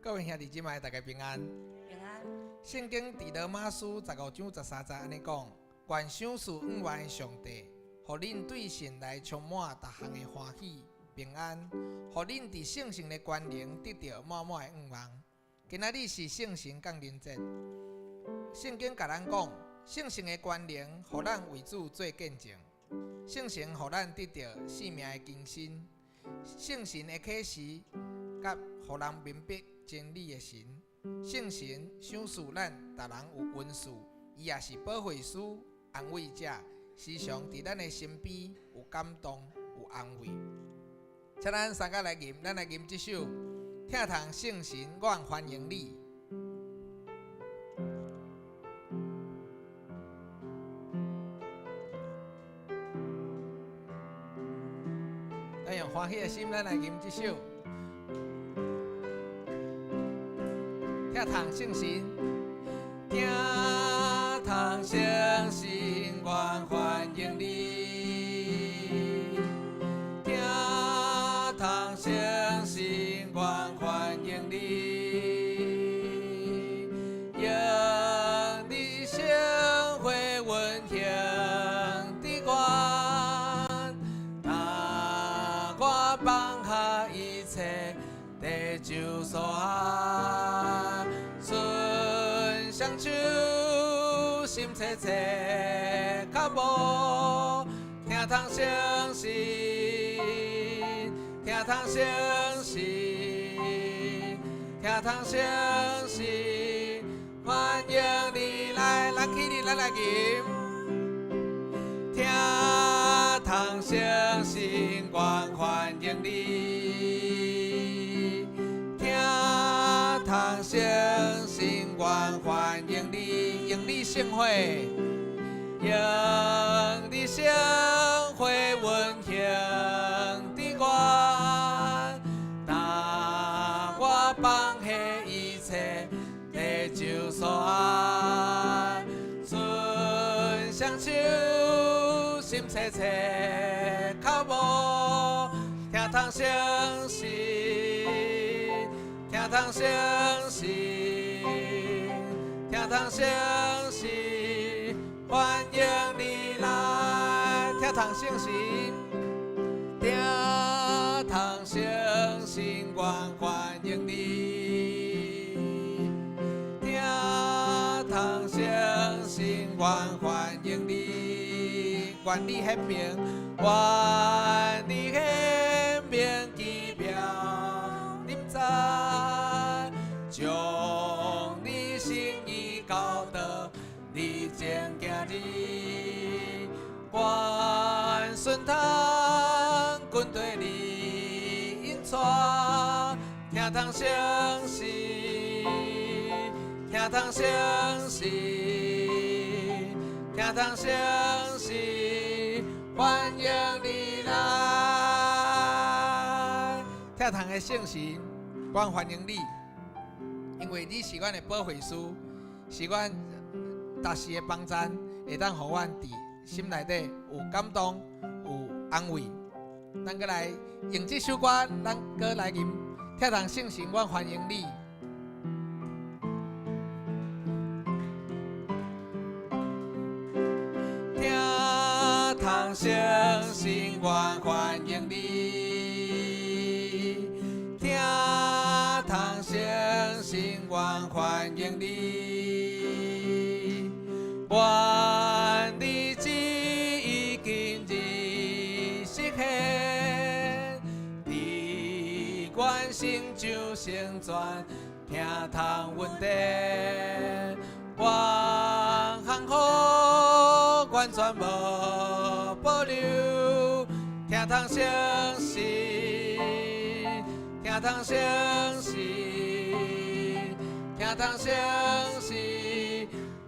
各位兄弟姊妹，大家平安。平安。聖經佇羅馬書15章13節按呢講：願賞賜恩願的上帝，予恁對神來充滿逐項的歡喜平安，予恁佇聖神的權能得著滿滿的向望。今仔日是聖神降臨節，聖經共咱講，聖神的權能，予咱為主做見證；聖神予咱得著生命的更新；聖神的啟示，佮予人明白真理的神。聖神賞賜咱逐人有恩賜，伊也是保惠師、安慰者，時常佇咱的身邊有感動、有安慰。請咱三個來吟，咱來吟這首《疼痛聖神，願歡迎你》。咱用歡喜的心，咱來吟這首。疼痛聖神，疼痛聖神，願歡迎你。疼痛聖神，願歡迎你。用你聖火運行佇阮，當我放下一切地就所愛，伸雙手，心切切渴慕，疼痛聖神，疼痛聖神，疼痛聖神，歡迎你來，咱起立，咱來吟。疼痛聖神，願歡迎你。疼痛聖神，願歡迎你，用你聖火，用你聖火運行佇阮，當我放下一切地就所愛，伸雙手，心切切渴慕，疼痛聖神，疼痛聖神，疼痛聖神，歡迎你來，疼痛聖神，疼痛聖神，願歡迎你。疼痛聖神，願歡迎你。願你顯明，願你顯明奇妙臨在，將你心意教導你前行日，願順通跟隨你引帶，疼痛聖神，疼痛聖神，疼痛聖神，歡迎你來。疼痛的聖神，阮歡迎你，因為你是阮的保惠師，是阮逐時的幫贊，會當予阮佇心內底有感動、有安慰。咱閣來用這首歌，咱閣來吟疼痛聖神，阮歡迎你。疼痛聖神，願歡迎你。疼痛聖神，願歡迎你。願你旨意今日實現，佇阮成就成全，疼痛恩典，願降福完全無保留，疼痛聖神，疼痛聖神，疼痛聖神，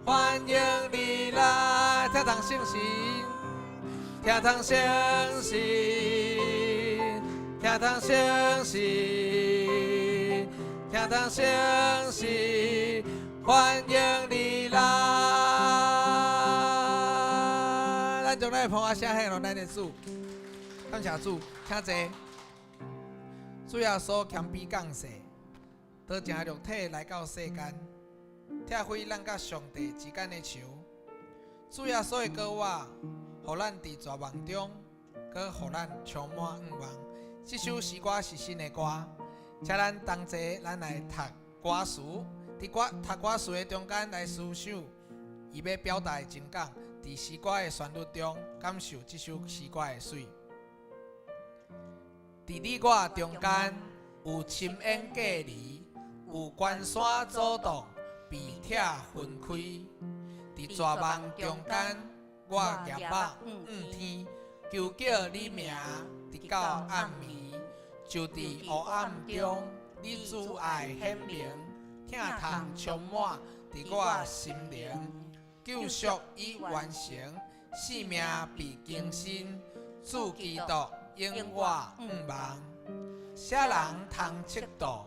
歡迎你來，疼痛聖神，疼痛聖神，疼痛聖神，疼痛聖神，歡迎你來。咱將咱的捧仔聲獻予咱的主，感謝主，請坐。主耶穌謙卑降世，道成肉體來到世間，拆開咱佮上帝之間的牆。主耶穌的膏抹，予咱佇絕望中，閣予咱充滿向望。這首詩歌是新的歌，請咱同齊咱來讀歌詞，佇歌讀歌詞的中間來思想，伊欲表達的情感，佇詩歌的旋律中感受這首詩歌的媠。佇你我中間有深淵隔離，有關山阻擋，被拆分開。佇絕望中間，我舉目向天，求叫你名，直到暗暝，就佇黑暗中，你慈愛顯明，疼痛充滿佇我心靈，救贖已完成，生命被更新，主基督永活向望。啥人通測度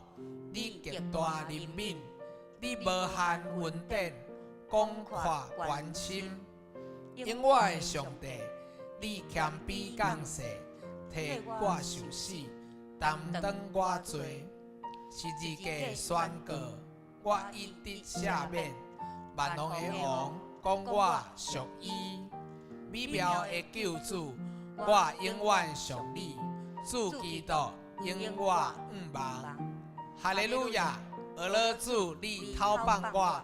你極大憐憫？你無限恩典，廣闊關深。永活的上帝，你謙卑降世，替我受死，擔當我罪。十字架宣告，我已得赦免。萬王的王講我屬伊，美妙的救主，我永遠屬你。主基督永活向望。哈利路亞！阿樂主，你透放我。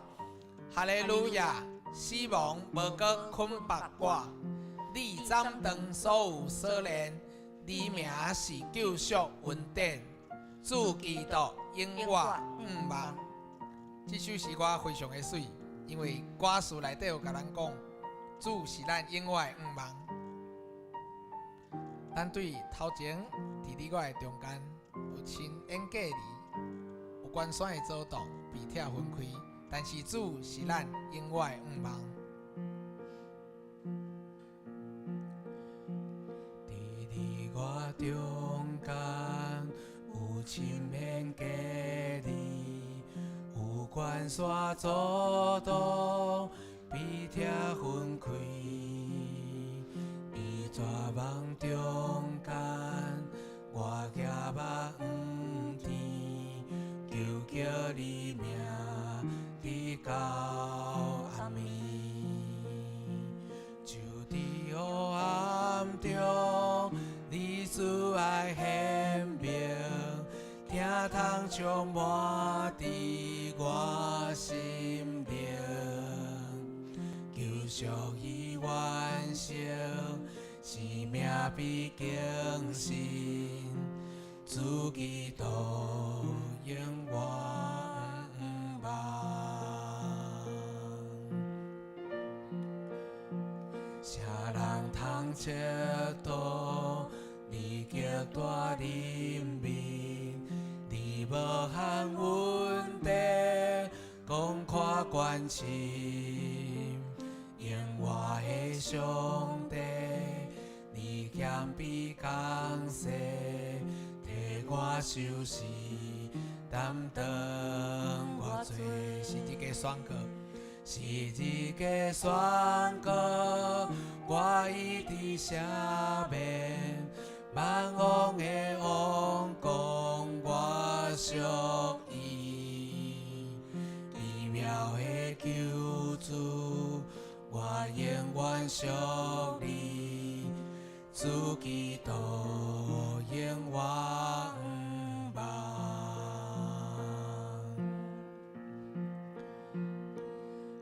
哈利路亞！死亡無閣捆縛我。你斬斷所有鎖鏈，你名是救贖恩典。主基督永活向望。這首詩歌非常的媠，因為歌詞內底有共咱講，主是咱永遠的向望。咱對頭前佇你我的中間有深淵隔離，有關山的阻擋，被拆分開，但是主是咱永遠的向望。佇你我中間有深淵隔離，有關山阻擋，被拆分開。佇絕望中間，我舉目向天，求叫你名，直到暗暝。就佇黑暗中，你慈愛顯明，疼痛充滿佇我心靈，救贖已完成，生命被更新，主基督永活向望。啥人通測度你極大憐憫？你無限恩典，廣闊關深，永活的上帝，你謙卑降世，替我受死，擔當我罪。十字架宣告，十字架宣告，我已得赦免，萬王的王講我屬伊，美妙的救主，我永遠屬你，主基督永活向望。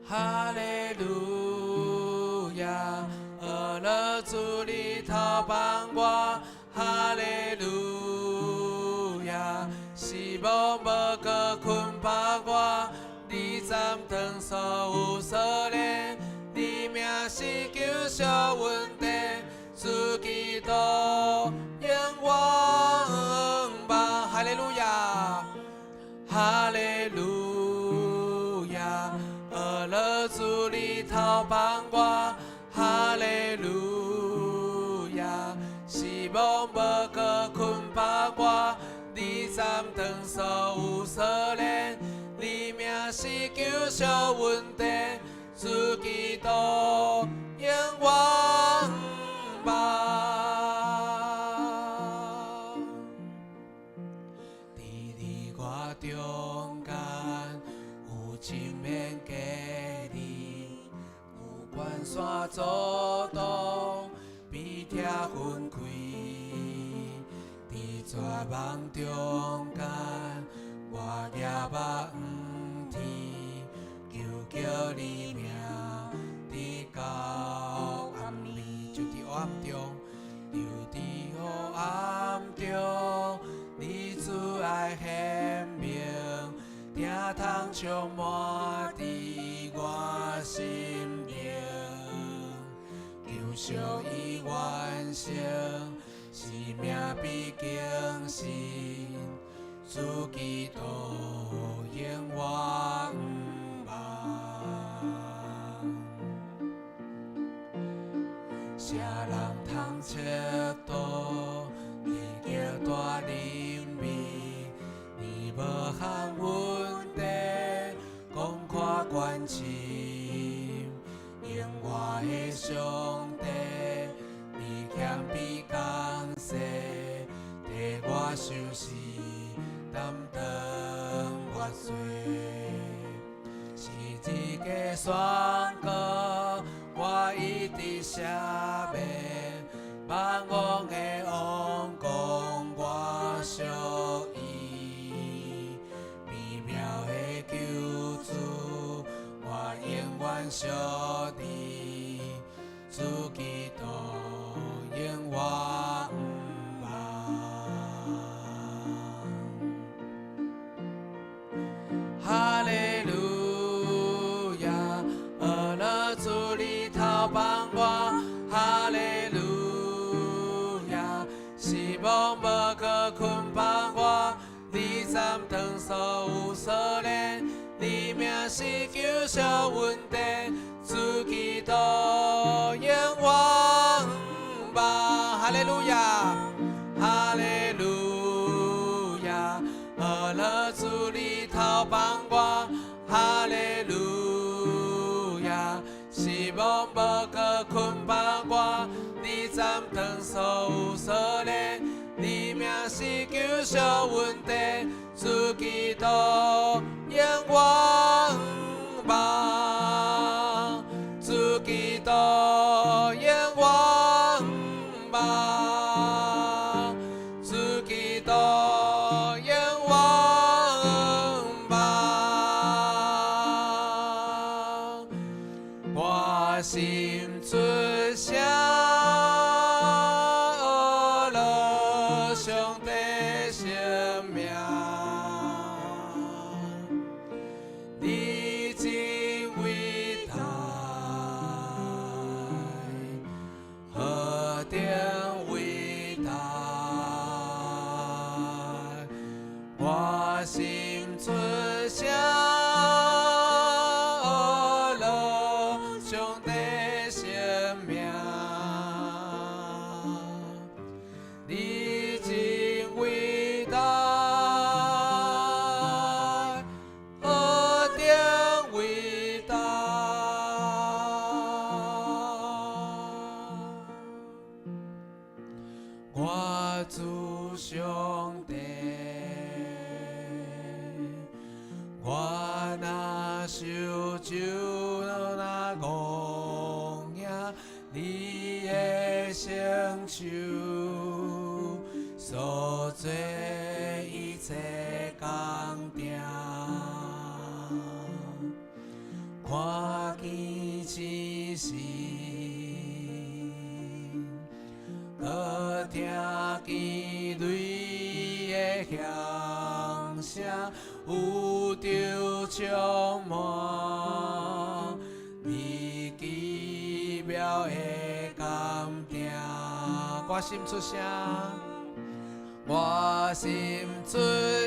哈利路亞，阿樂主你透放我，哈利路亞，死亡無閣捆綁我，你斬斷所有鎖鏈，你名是救贖恩典，主基督永活向望。哈利路亞，哈利路亞，阿樂主你透放我，哈利路亞，死亡無閣捆綁我，你斬斷所有鎖鏈，你名是救贖恩典，主基督永活向望。佇你我中絕望中間，我舉目向天，求叫你名，直到暗暝，就佇黑暗中，就佇黑暗中，你慈愛顯明，疼痛充滿佇我心靈，救贖已完成，生命必更新，主基督永遠望。啥人通測度你極大能力？你無限恩典，廣闊關心，永活的上帝，你謙卑降世，替我受死，擔當我罪。十字架宣告，我已得赦免，萬王的王講我屬伊，美妙的救主，我永遠屬你，主基督永遠望。哈利路亞，阿樂主你頭幫我，哈利路亞，死亡無閣捆綁我，你斬斷所有鎖鏈，你名是救贖恩典，主基督永遠望。哈利路亞，哈利路亞，阿樂主你頭幫我，哈利路亞，死亡無閣捆綁我，你斬斷所有鎖鏈，你名是救贖恩典，主基督永遠望，主基督永遠望，主基督永遠望。我心出聲，阿樂上帝聖名，你真偉大，何等偉大！我心出聲，阿樂上帝聖名，你真偉大，何等偉大！我主上帝，我若受咒，若戇贏你的聖手，所做一切工程，看見星星，閣聽見雷的響聲，宇宙充滿你奇妙的工程。我心出聲，我心出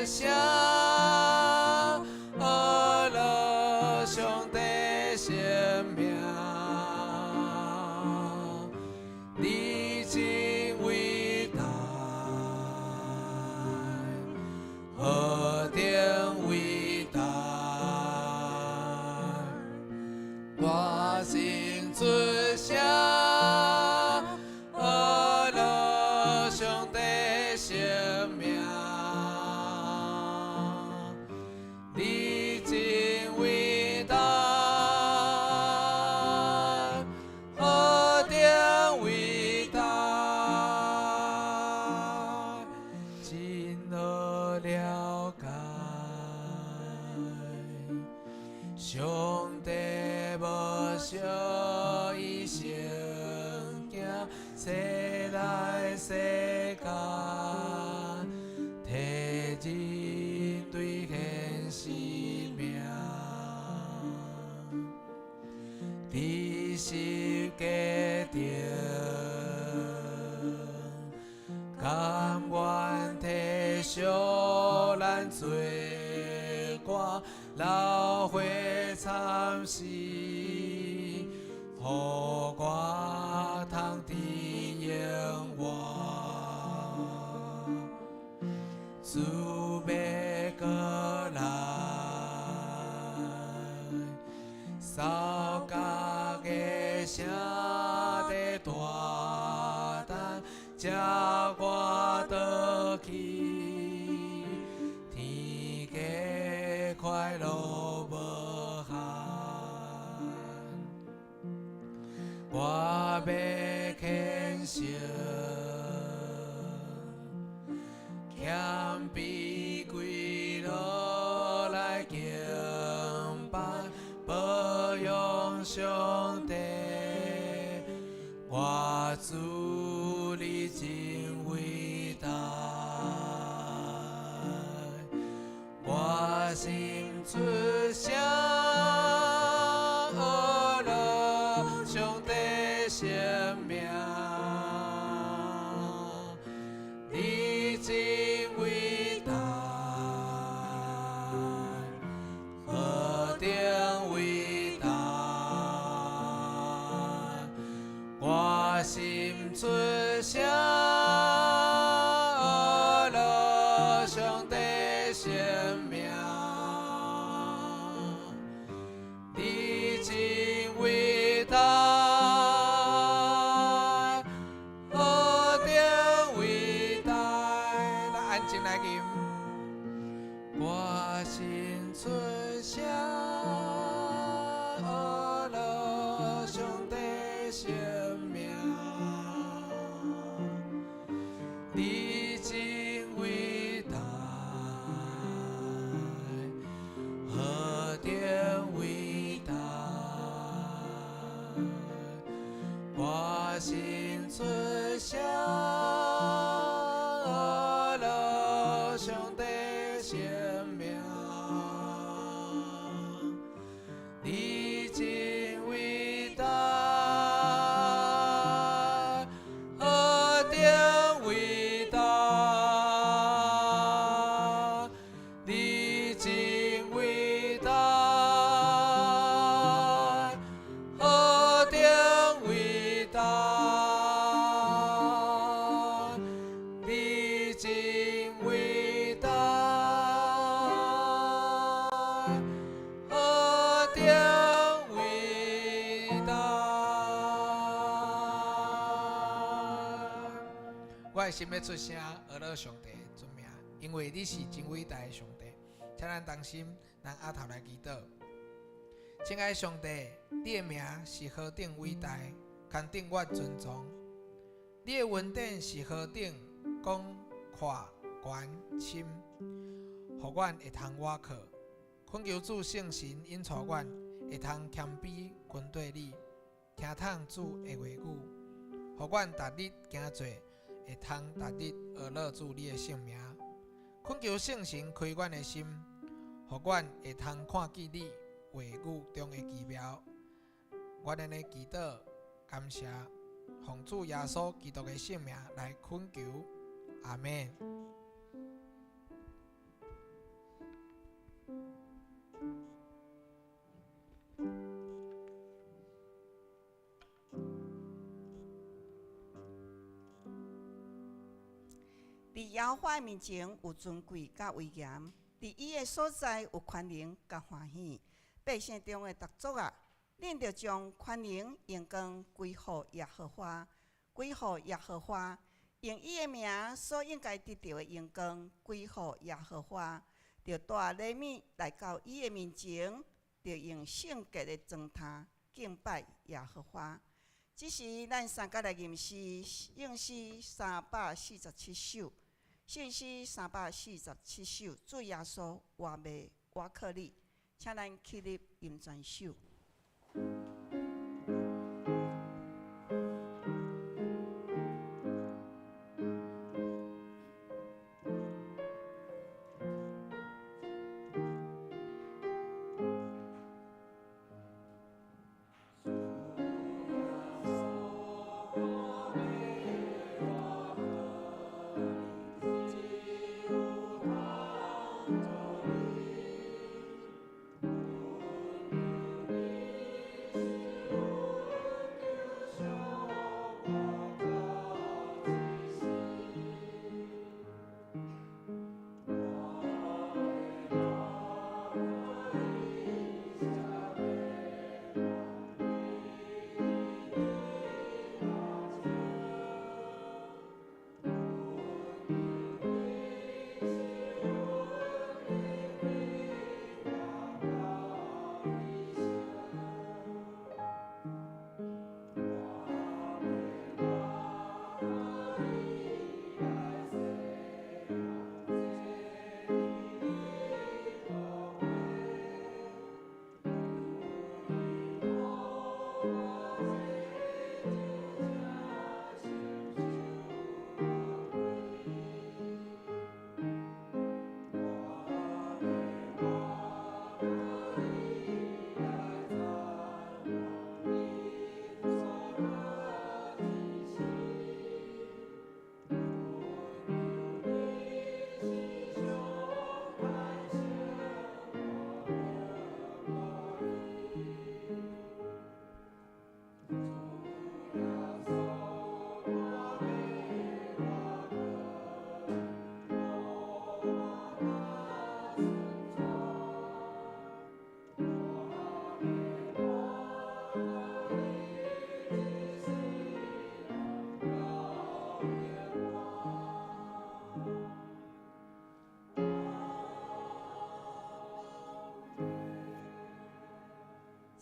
聲，阿樂上帝聖名，你真偉大，何等偉大！我心出聲，阿樂上帝聖名，你真偉大，何等偉大！真惜伊先行，生來世間，替人兌現生命。佇十架頂，甘願體恤咱罪過，流血慘死，予我通得永活。主欲閣來，掃覺的聲在大等，接我倒去，天家快樂無限。我欲虔誠，謙卑跪落來敬拜，保養上帝，我主你真偉大，我心出聲呵樂上帝聖名，你真偉大，何等偉大，我心出聲呵樂上帝聖名，你真偉大，何等偉大。咱安靜來吟。我心出聲呵樂上帝聖名，你真偉大，何等偉大，我心出聲呵樂上帝聖名，你真偉大，何等偉大，你真偉大，何等偉大，你真偉大，何等偉大。我的心欲出聲，呵樂上帝的尊名，因為你是真偉大的上帝。請咱同心，咱阿頭來祈禱。親愛的上帝，你的名是何等偉大，堪等阮尊崇。你的恩典是何等廣闊懸深，予阮會通倚靠。懇求主聖神引帶阮，會通謙卑跟綴你，聽從主的話語，予阮逐日行做，會通逐日呵樂主你的聖名。懇求聖神開阮的心，予阮會通看見你話語中的奇妙。阮按呢祈禱，感謝，奉主耶穌基督的聖名來懇求，阿們。佇耶和華面前有尊貴佮威嚴，佇伊的所在有權能佮歡喜。百姓中的逐族啊，恁著將權能榮光歸予耶和華，歸予耶和華，用伊的名所應該得著的榮光歸予耶和華。著帶禮物來到伊的面前，著用聖潔的狀態敬拜耶和華。這時，咱三甲來吟詩，聖詩347首，聖詩347首，主耶穌，我欲倚靠你，請咱起立吟全首。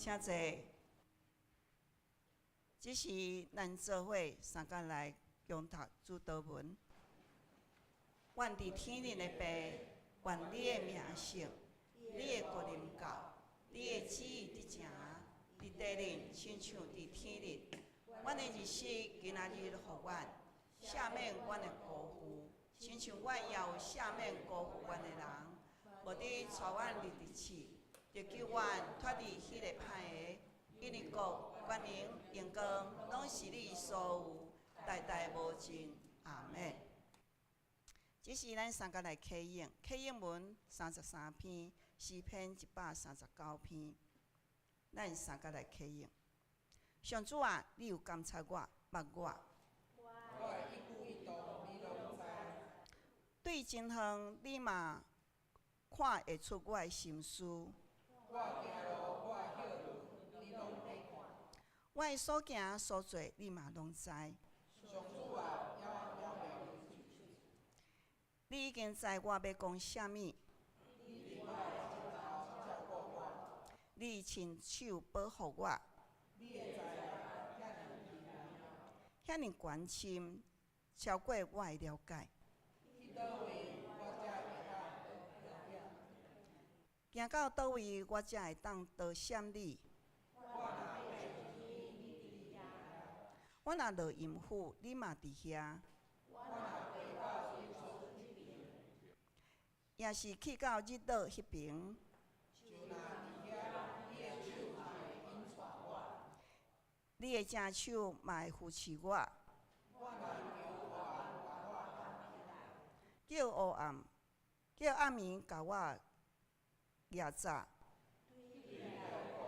請坐。這是咱做伙相共來共讀主禱文。阮佇天頂的父，願你的名聖，你的國臨到，你的旨意得成，佇地頂親像佇天頂。阮的日食今仔日予阮，赦免阮的辜負，親像阮也有赦免辜負阮的人。無得帶阮入佇試，著救阮脫離彼个歹的。因為國、權能、榮光，攏是你所有，代代無盡。阿們。這是咱相共來啟應，啟應文33篇，詩篇139篇。咱相共來啟應。上主啊，你有監察我，捌我。我的一舉一動，你攏知。對真遠，你嘛看會出我的心思。我行路，我歇睏，你攏佇看。我的所行所做，你嘛攏知。上主啊，猶猶未你已經知我欲講啥物。你佇我的前頭照顧我。你親手保護我。你的才能遐爾奇妙。遐爾懸深，超過我的了解。去佗位，我才會當了解？行到佗位，我才會當躲閃你？我若爬上天，你佇遐；我若落陰府，你嘛佇遐。我若爬到日出彼邊，抑是去到日落彼邊，就若佇遐，你的手嘛會引帶我。你的正手嘛會扶持我。我若求黑暗共我掩起來，叫烏暗，叫暗暝共我蜈紮。對你來講，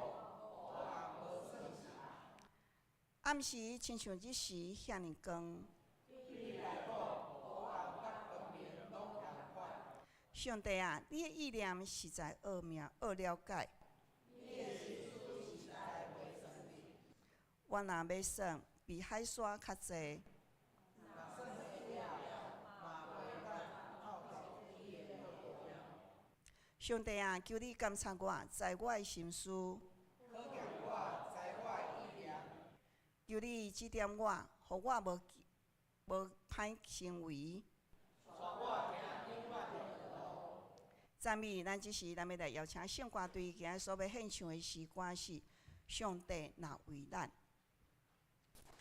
黑暗無算啥。暗時親像日時遐爾光。對你來講，黑暗佮光明攏仝款。上帝啊，你的意念實在奧妙，奧了解。你的心思實在袂算得。我若欲算，比海沙較濟。若算會了，嘛袂當透徹你的奧妙。上帝啊，求你監察我，知我的心思。考驗我，知我的意念。求你指點我，予我無歹行為。帶我行永遠的道路。讚美，咱這時咱欲來邀請聖歌隊，今仔所欲獻唱的詩歌是《上帝若為咱》。我。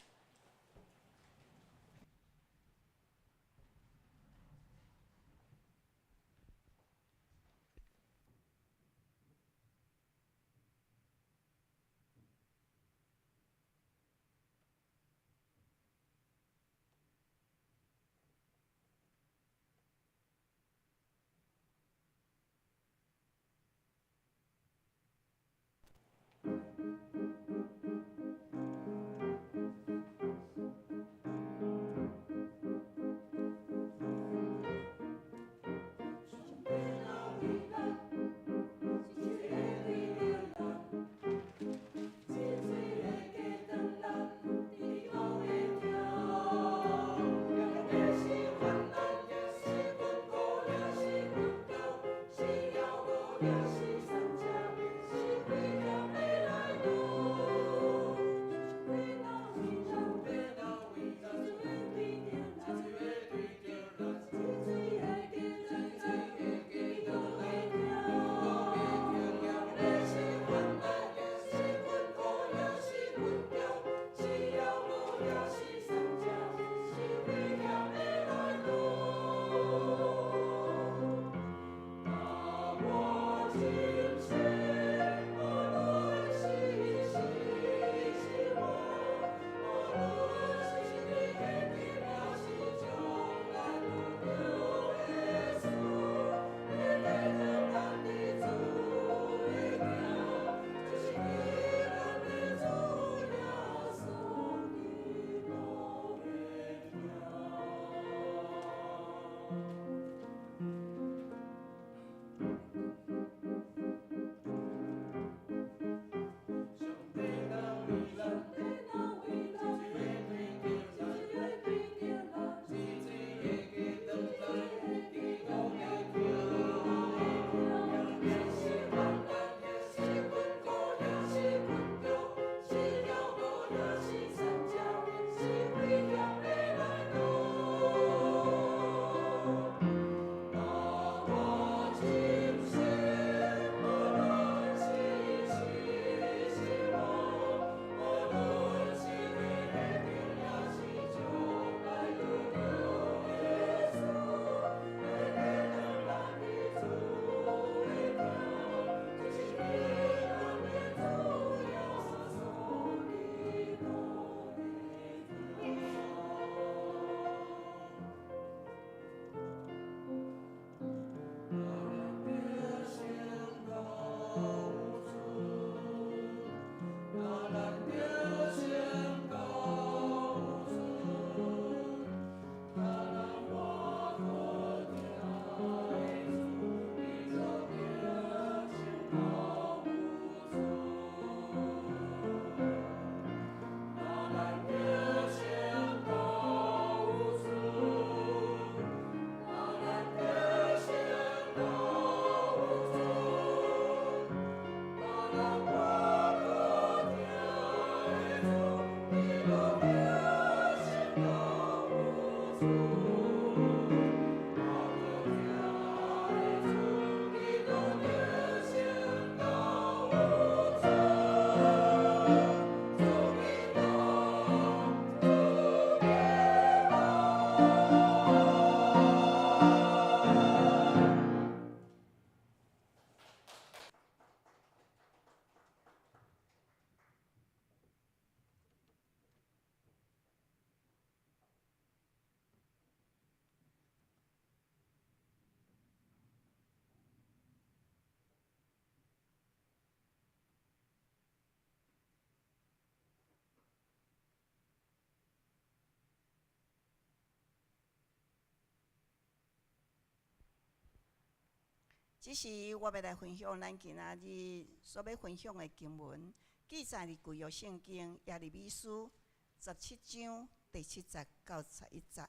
這是我欲來分享咱今仔日所欲分享的經文，記載佇舊約聖經耶利米書十七章第七節到十一節。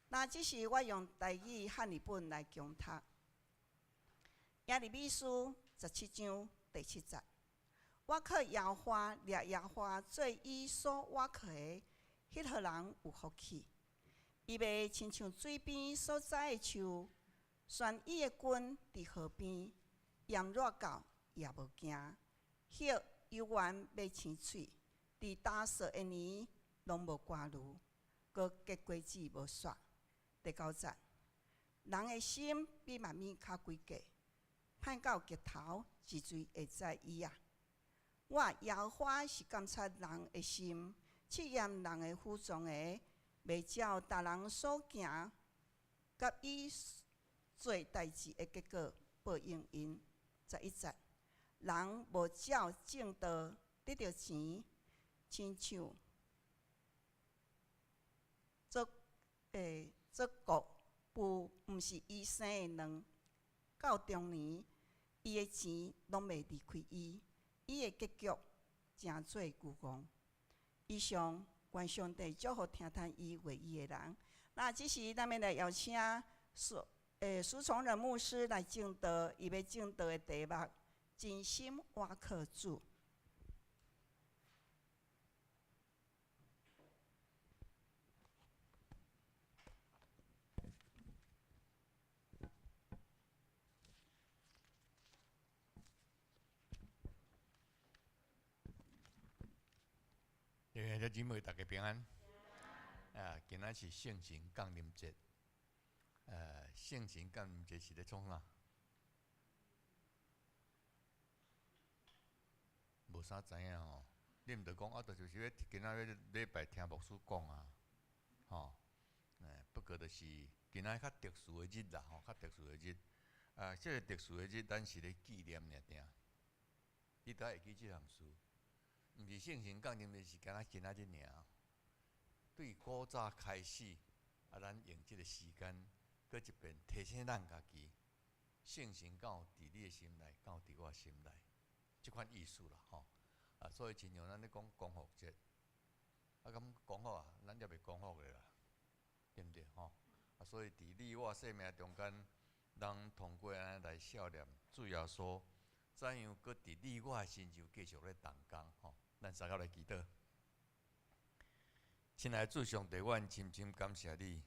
那這是我用台語漢譯本來誦讀。耶利米書十七章第七節，倚靠耶和華，掠耶和華做伊所倚靠的，彼號人有福氣。伊欲親像水邊所栽的樹，旋伊的根佇河邊，炎熱到也無驚，葉猶原欲青翠，佇焦燥的年攏無乾攄，閣結果子無煞。第九節，人的心比萬物較詭計，歹到極頭，是誰會知伊啊？我耶和華是監察人的心，試驗人的腹中的，袂照逐人所行，佮伊做代誌的結果報應𪜶。十一節，人無照正道得著錢，親像做做穀孵毋是伊生的卵，到中年，伊的錢攏袂離開伊，伊的結局成做愚戇。以上，願上帝祝福聽諳伊話語的人。那這時，咱欲來邀請蘇崇仁牧師來證道，伊欲證道的題目：真心倚靠主。弟兄姊妹，大家平安。啊，今仔是聖神降臨節。聖神降臨節是咧創啥？無啥知影吼。你毋著講啊，就是欲今仔日禮拜聽牧師講啊，吼。不過就是今仔較特殊的日啦，吼，較特殊的日。啊，這个特殊的日，咱是咧紀念爾定。你著愛會記這項事。毋是聖神降臨節，是敢若今仔日爾。對古早開始，啊，咱用這个時間，閣一遍提醒咱家己，聖神敢有佇你的心內，敢有佇我心內，這款意思啦，吼。啊，所以親像咱咧講光復節，啊，敢光復啊，咱猶未光復的啦，對毋對？吼。啊，所以佇你我生命中間，咱通過按呢來數念主耶穌，怎樣閣佇你我的身上繼續咧動工，吼。咱三個來祈禱。親愛的主上帝，阮深深感謝你。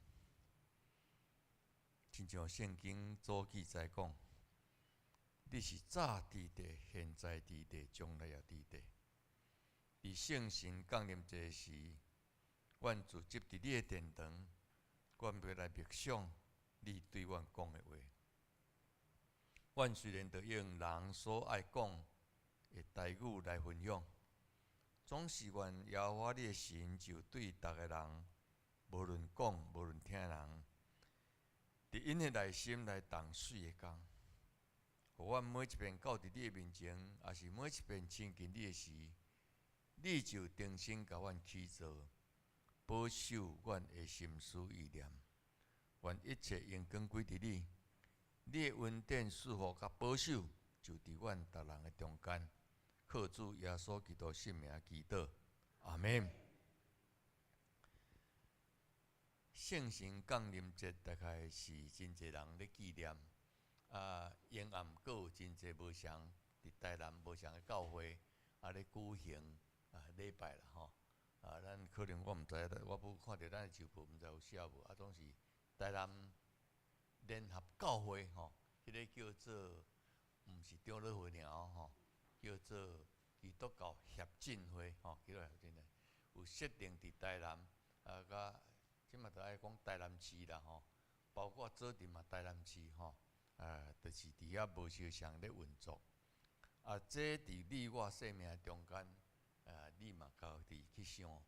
親像聖經所記載講，你是早佇地，現在佇地，將來也佇地。佇聖神降臨這時，阮聚集佇你的殿堂，阮欲來默想你對阮講的話。阮雖然著用人所愛講的台語來分享，總是願耶和華你的神就對逐个人，無論講無論聽的人，佇𪜶的內心來動媠的工，予阮每一遍到佇你的面前，抑是每一遍親近你的時，你就重新共阮起造，保守阮的心思意念，願一切榮光歸佇你，你的恩典賜福佮保守，就佇阮逐人的中間。靠主耶穌基督聖名祈禱，阿們。聖神降臨節大概是真濟人咧紀念，啊，永暗閣有真濟無仝佇台南無仝的教會啊咧舉行啊禮拜啦吼。啊，咱可能我毋知，我無看著咱的周報，毋知有寫無。啊，總是台南聯合教會吼，彼个叫做毋是長老會爾吼。叫做基督教協進會，吼，基督教協進會有設定佇台南，啊，佮這馬著愛講台南市啦，吼，包括左鎮嘛台南市，吼，啊，就是佇遐無相仝咧運作。啊，這佇你我生命中間，啊，你嘛家己去想，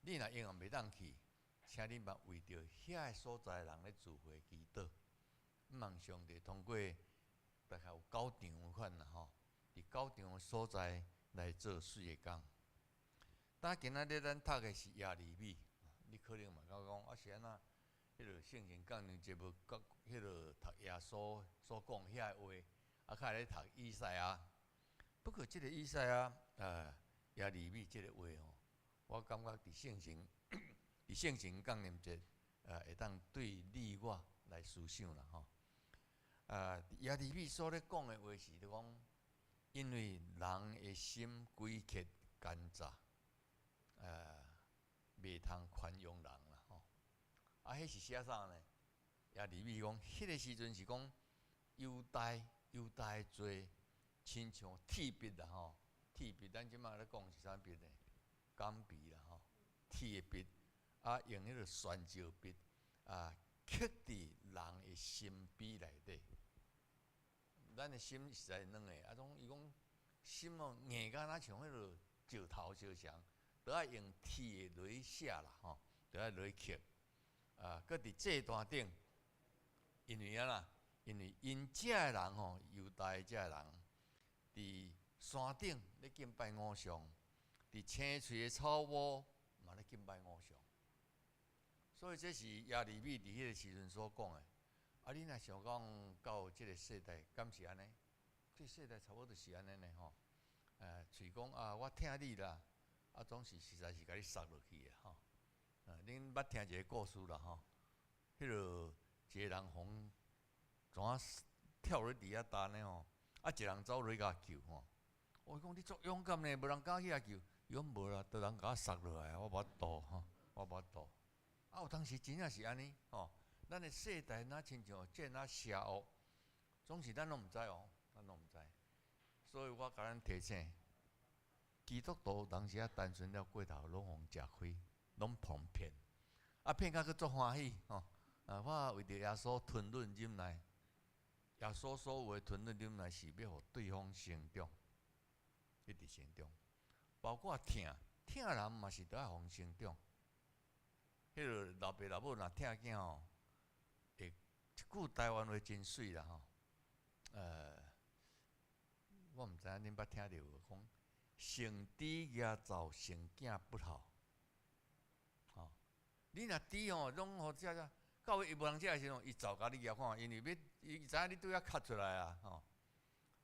你若永遠袂當去，請你嘛為著遐个所在人咧聚會祈禱，望上帝通過大概有九場款啦，吼。佇九場的所在來做媠的工。但今仔日咱讀的是耶利米，你可能嘛感覺講啊是按怎？彼个圣神降临节無佮彼个讀耶穌所講遐个話，啊，較會咧讀以賽亞。不過這個以賽亞，耶利米這個話吼，我感覺佇聖神降臨節，會當對你我來思想啦吼。耶利米所咧講的話是咧講，因為人的心詭譎奸詐，袂通寬容人啦吼。啊，彼是寫啥呢？耶利米講，彼個時陣是講猶大罪，親像鐵筆啦吼，鐵筆咱這擺咧講是啥筆呢？鋼筆啦吼，鐵的筆，啊，用彼個旋石筆啊，刻佇人的心扉內底。咱的心實在軟的，啊，總伊講心哦硬甲若像彼個石頭相像，都愛用鐵的落寫啦吼，都愛落刻。啊，閣佇祭壇頂，因為按怎？因為𪜶遮的人吼，猶大遮的人，佇山頂咧敬拜偶像，佇青翠的草坡嘛咧敬拜偶像。所以這是耶利米佇彼個時陣所講的。啊，你若想講到這個世代，敢是按呢？這個世代差不多就是按呢呢吼。喙講啊，我疼你啦，啊，總是實在是共你殺落去的吼。恁捌聽一個故事啦吼？彼個一個人予怎跳落佇遐礁呢吼？啊，一個人走落去共救吼。我講你足勇敢呢，無人敢去遐救。伊講無啦，都人共我殺落來，我無法度吼，我無法度。啊，有當時真正是按呢吼。咱的世代若親像這若邪惡，總是咱攏毋知哦，咱攏毋知。所以我共咱提醒，基督徒當時仔單純了過頭，攏予人食虧，攏碰騙，啊騙甲閣足歡喜吼。啊，我為著耶穌吞忍忍耐，耶穌所有的吞忍忍耐是欲予對方成長，一直成長，包括疼疼人嘛是都愛予成長。彼個老爸老母若疼囝吼，會一句台灣話真媠啦吼。我毋知影恁捌聽著無？講成豬蜈走，成囝不好。吼，你若豬吼攏予食食，到尾伊無人食的時陣，伊走共你蜈看，因為欲伊知影你拄遐較出來啊，吼。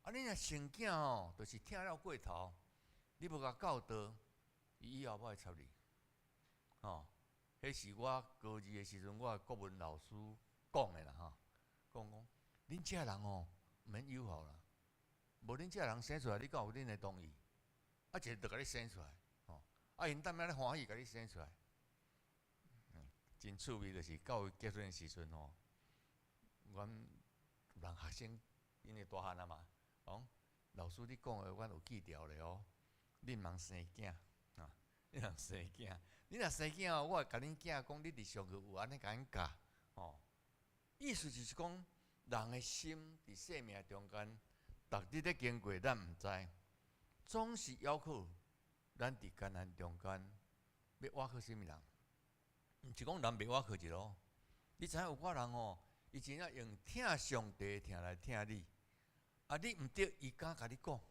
啊，你若成囝吼，就是疼了過頭，你無共教導，伊以後無愛插你。吼，彼是我高二的時陣，我的國文老師講的啦吼，講講恁遮人吼毋免友好啦，無恁遮人生出來，你敢有恁的同意？啊，一個就共你生出來，吼，啊，𪜶踮遐咧歡喜，共你生出來，真趣味，就是到伊結婚的時陣吼，阮人學生因為大漢啊嘛，講老師你講的，阮有記著咧哦，恁毋通生囝啊，你若生囝，你若生囝哦，我會共恁囝講，你佇上課有按呢共𪜶教，吼，意思就是講，人的心佇生命中間，逐日咧經過，咱毋知，總是猶可咱佇艱難中間欲倚靠啥物人？毋是講人袂倚靠一咯。你知影有寡人吼，伊真正用疼上帝的疼來疼你，啊，你毋對，伊敢共你講，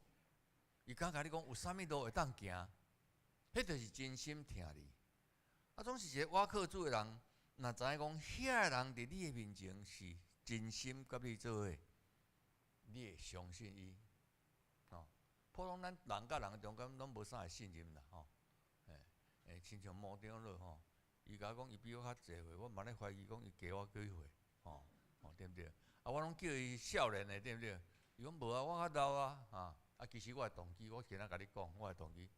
伊敢共你講有啥物路會當行，彼就是真心疼你。啊，總是一個倚靠主的人，若知影講遐個人佇你的面前是真心佮你做伙，你會相信伊。吼，普通咱人佮人中間攏無啥會信任啦，吼。親像毛長老吼，伊共我講伊比我較濟歲，我嘛咧懷疑講伊加我幾歲，吼，吼對毋對？啊，我攏叫伊少年的，對毋對？伊講無啊，我較老啊，啊，啊，其實我的動機，我今仔共你講，我的動機，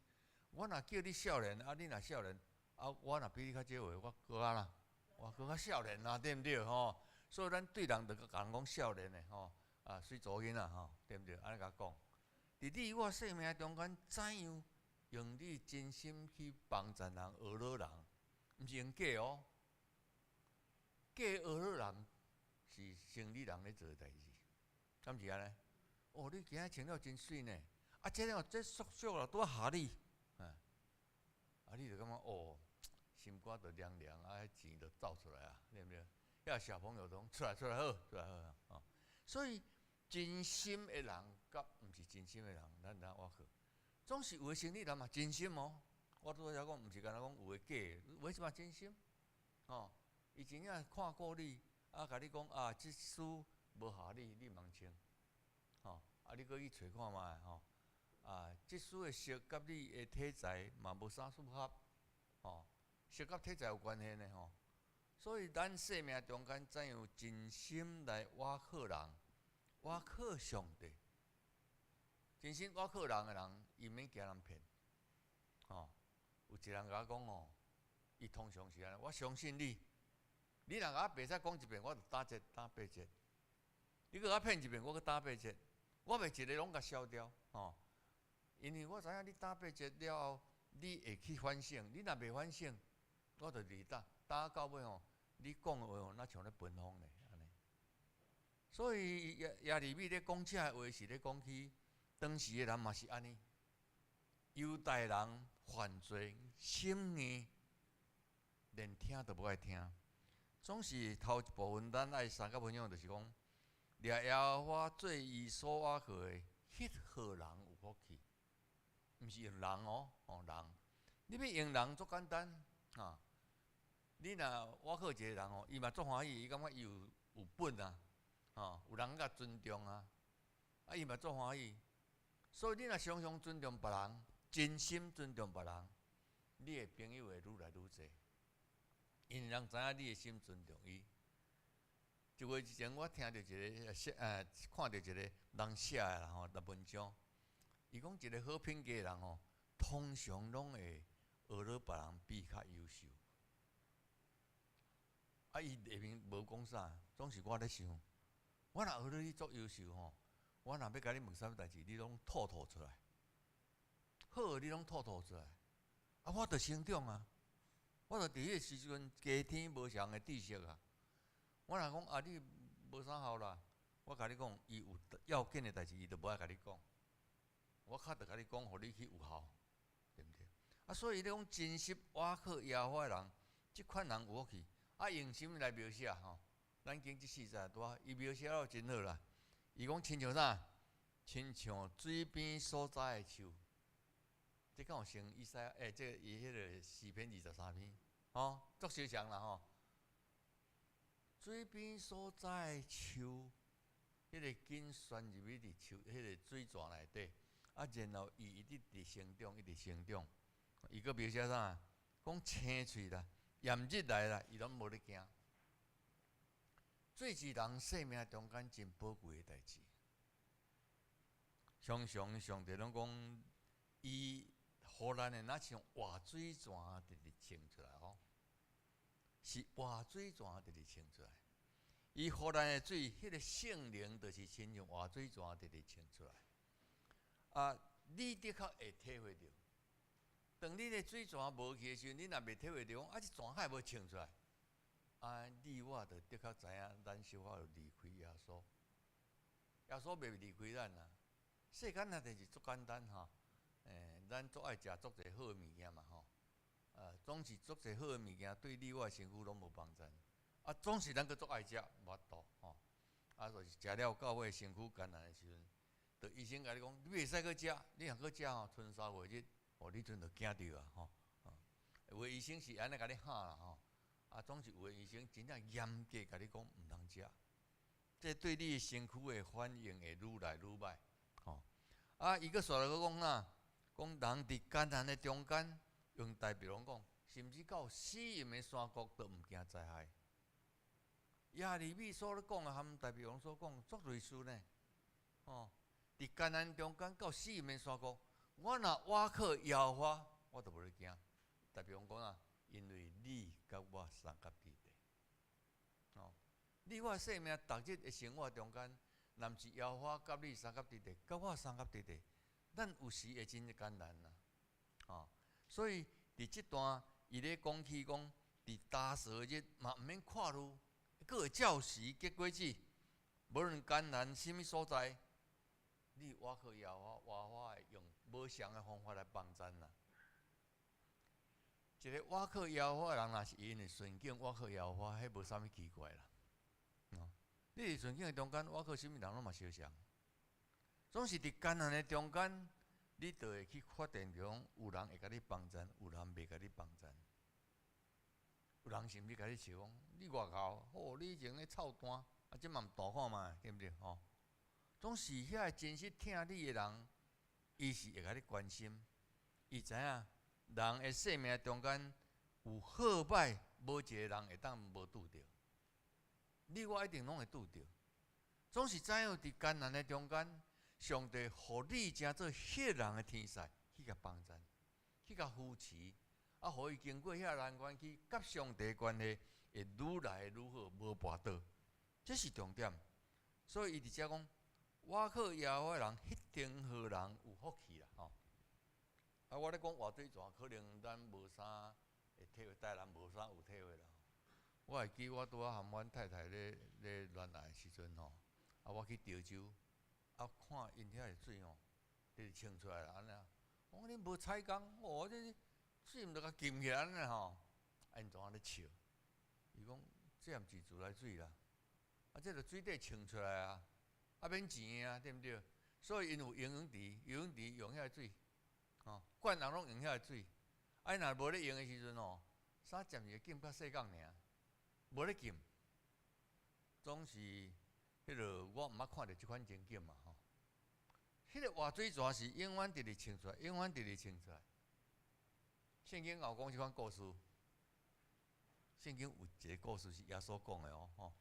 我若叫你少年，啊，你若少年，啊，我若比你較少歲，我閣較啦，我閣較少年啊，對毋對？吼，所以咱對人就共人講少年的吼，啊，媠查某囡仔吼，對毋對？按呢共講，佇你我生命中間，怎樣用你真心去幫助人、學老人，毋是用假哦，假學老人是生理人咧做的代誌，敢是按呢？哦，你今仔穿了真媠呢，啊，這個這縮小啦，拄仔合你，啊，啊，你就感覺哦，心肝就涼涼，啊，彼錢就走出來啊，對毋對？遐小朋友都講出來出來好，出來好啊。所以真心的人佮毋是真心的人，咱通倚靠，總是有的生理人嘛真心哦。我拄仔講，毋是干焦講有的假的，有的是嘛真心，哦。伊真正看顧你，啊，共你講啊，這書無合你，你毋通穿，吼，啊，你閣去揣看覓吼，啊，這書的色佮你的體材嘛無啥適合，吼，色佮體材有關係呢吼。所以咱生命中間怎樣真心來倚靠人，倚靠上帝，真心倚靠人的人，伊免驚人騙，吼。有一個人共我講哦，伊通常是按呢，我相信你，你若共我白使講一遍，我就打折打八折。你閣共我騙一遍，我閣打八折。我袂一个攏共消掉，吼。因為我知影你打八折了後，你會去反省。你若袂反省，我就佇打打到尾吼，你講的話吼，若像咧分風咧，按呢。所以耶利米咧講這个話是咧講起當時的人嘛是按呢，猶大人犯罪心硬，連聽都無愛聽。總是頭一部分，咱愛相佮分享，就是講，掠耶和華做伊所倚靠的，彼號人有福氣，毋是用人哦，哦人，你欲用人足簡單啊！你若倚靠一个人哦，伊嘛足歡喜，伊感覺伊有本啊，吼，有人共尊重啊，啊，伊嘛足歡喜。所以你若常常尊重別人，真心尊重別人，你的朋友會愈來愈濟，因為人知影你的心尊重伊。一月之前，我聽著一个寫，看著一個人寫的啦吼，文章。伊講一個好品格的人吼，通常攏會學著別人比較優秀。啊，伊下面無講啥，總是我咧想，我若學著你足優秀吼，我若欲共你問啥物代誌，你攏吐吐出來，好的你攏吐吐出來，啊，我就成長啊，我就佇彼個時陣加添無仝的知識啊。我若講啊，你無啥效啦，我共你講，伊有要緊的代誌，伊就無愛共你講。我較著共你講，予你去有效，對毋對？啊，所以你講真實倚靠耶和華的人，這款人有福氣。啊，用啥物來描寫吼？咱經這四節拄仔，伊描寫了真好啦。伊講親像啥？親像水邊所栽的樹。這敢有像以賽亞？欸，這个伊彼个詩篇23篇，吼，足相像啦吼。水邊所栽的樹，彼个根伸入去佇樹，彼个水泉內底，啊，然後伊一直佇成長，一直成長。伊閣描寫啥？講青喙啦，炎熱來啦，伊攏無咧驚。水是人生命中間真寶貴的代誌。常常上帝攏講，伊予咱的若像活水泉直直衝出來吼，是活水泉直直衝出來。伊予咱的水，彼个聖靈就是親像活水泉直直衝出來。啊，你的確會體會著。當你的水泉無去的時陣，你若袂體會著講，啊，這泉還無衝出來，啊，你我就的確知影，咱小可有離開耶穌，耶穌袂離開咱啊。世間仔代誌足簡單吼，咱足愛食足濟好的物件嘛吼，總是足濟好的物件對你我的身軀攏無幫助，啊，總是咱閣足愛食，無法度吼，啊，就是食了到尾身軀艱難的時陣，就醫生共你講，你袂使閣食，你若閣食吼，賰3月日，哦，你陣就驚著啊吼，有的醫生是按呢共你喊啦吼，啊，總是有的醫生真正嚴格共你講毋通食，這對你的身軀的反應會愈來愈歹。吼，啊！伊閣紲來閣講啥？講人佇艱難的中間，用台語攏講，甚至到死蔭的山谷都毋驚災害。耶利米所咧講的，含大衛王所講足類似呢。吼，佇艱難中間到死蔭的山谷，我若倚靠耶和華，我就無咧驚。大衛王講啊，因為你佮我相佮佇咧。吼，你我生命逐日的生活中間，若毋是耶和華佮你相佮佇咧，佮我相佮佇咧，咱有時會真艱難啊！吼，所以佇這段伊咧講起講，佇焦燥日嘛毋免看慮，閣會照時結果子。無論艱難啥物所在，你倚靠耶和華，耶和華會用無仝的方法來幫咱啦。一個倚靠耶和華的人，若是因為順境倚靠耶和華，彼無啥物奇怪啦。你佇順境的中間，倚靠啥物人攏嘛相像。總是佇艱難的中間，你就會去發現講，有人會共你幫贊，有人袂共你幫贊。有人甚至共你笑講，你偌𠢕，哦，你以前咧臭彈，啊，這嘛毋彈看覓，對毋對？吼，總是遐個真實疼你的人，伊是會共你關心，伊知影人的生命中間有好歹，無一個人會當無拄著。你我一定攏會拄著，總是知影佇艱難的中間，上帝予你成做彼個人的天使，去共幫贊，去共扶持，啊，予伊經過遐難關去，佮上帝關係會愈來愈好，無跋倒，這是重點。所以伊佇遮講，倚靠耶和華的人，彼定予人有福氣啦，吼。啊，我咧講活水泉，可能咱無啥會體會，台南無啥有體會啦。我會記我拄仔和阮太太咧咧戀愛的時陣吼，啊，我去潮州，啊，看𪜶遐的水吼，直直衝出來啦，按呢。我講恁無採工，哦，這水毋著共浸起來按呢吼。啊，𪜶總按呢笑。伊講這毋是自來水啦，啊，這著水底衝出來啊，啊免錢的啊，對毋對？所以𪜶有游泳池，游泳池用遐個水，吼，慣人攏用遐個水。啊，若無咧用的時陣吼，啥暫時浸較細工爾。無咧浸，總是彼個我毋捌看著這款情景嘛吼。彼個活水泉是永遠直直衝出來，永遠直直衝出來。聖經有講這款故事，聖經有一個故事是耶穌講的哦吼。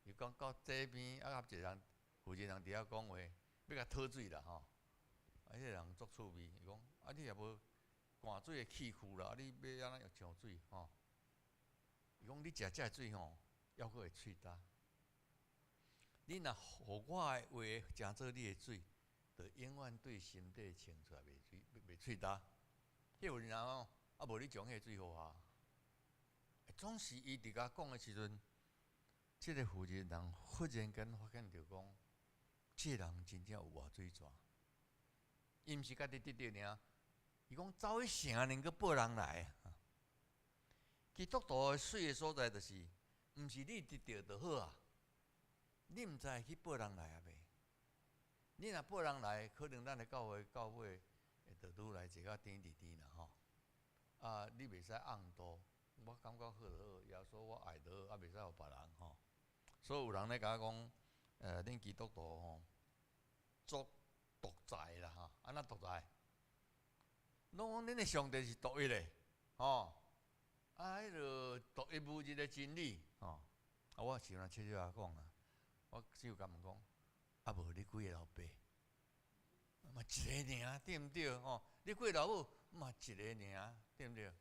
伊講到這邊啊，佮一個人負責人佇遐講話，欲共討水啦吼。啊，彼個人足趣味，伊講啊，你也無灌水的器具啦，啊，你欲按怎樣上水吼？伊講你食這個水吼，猶閣會喙焦。你若予我的話成做你的水，就永遠對心底衝出來袂喙袂喙焦。彼有人哦，啊無你將彼個水予我。總是伊佇共講的時陣，這個負責人忽然間發現著講，這個人真正有活水泉。伊毋是家己得著爾，伊講走去城裡閣報人來。基督徒的媠的所在就是，毋是你得著就好啊，你毋知會去報人來啊袂？你若報人來，可能咱的教會教會會著愈來濟較甜甜甜啦吼。啊，你袂使甕肚，我感覺好就好，耶穌我愛就好，啊袂使予別人吼。所以有人咧共我講，恁基督徒吼，足獨裁啦吼，按怎獨裁？攏講恁的上帝是獨一的，吼。啊，彼个獨一無二的真理，吼！啊，我時陣笑笑仔講啊，我只有共問講，啊無你幾个老爸？嘛一个爾，對毋對？吼，你幾个老母？嘛一个爾，對毋對？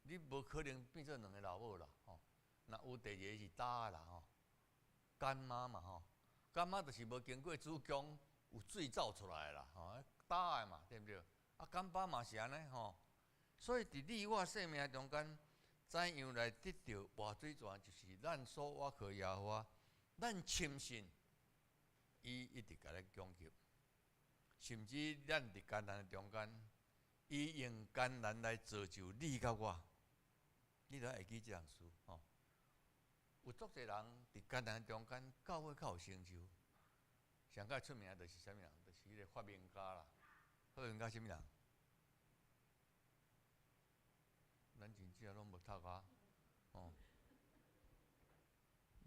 你無可能變做兩个老母啦，吼！若有第二个是焦的啦，吼，乾媽嘛，吼，乾媽就是無經過子宮有水走出來啦，吼，焦的嘛，對毋對？啊，乾爸嘛是按呢，吼。所以佇你我生命中間，怎樣來得著活水泉，就是咱所倚靠耶和華，咱深信，伊一直共咱供給，甚至咱佇艱難的中間，伊用艱難來造就你佮我，你著愛會記這項事吼。有足濟人佇艱難中間，到尾較有成就。上較出名就是啥物人？就是彼個發明家啦。發明家啥物人？咱真正攏無讀啊，吼！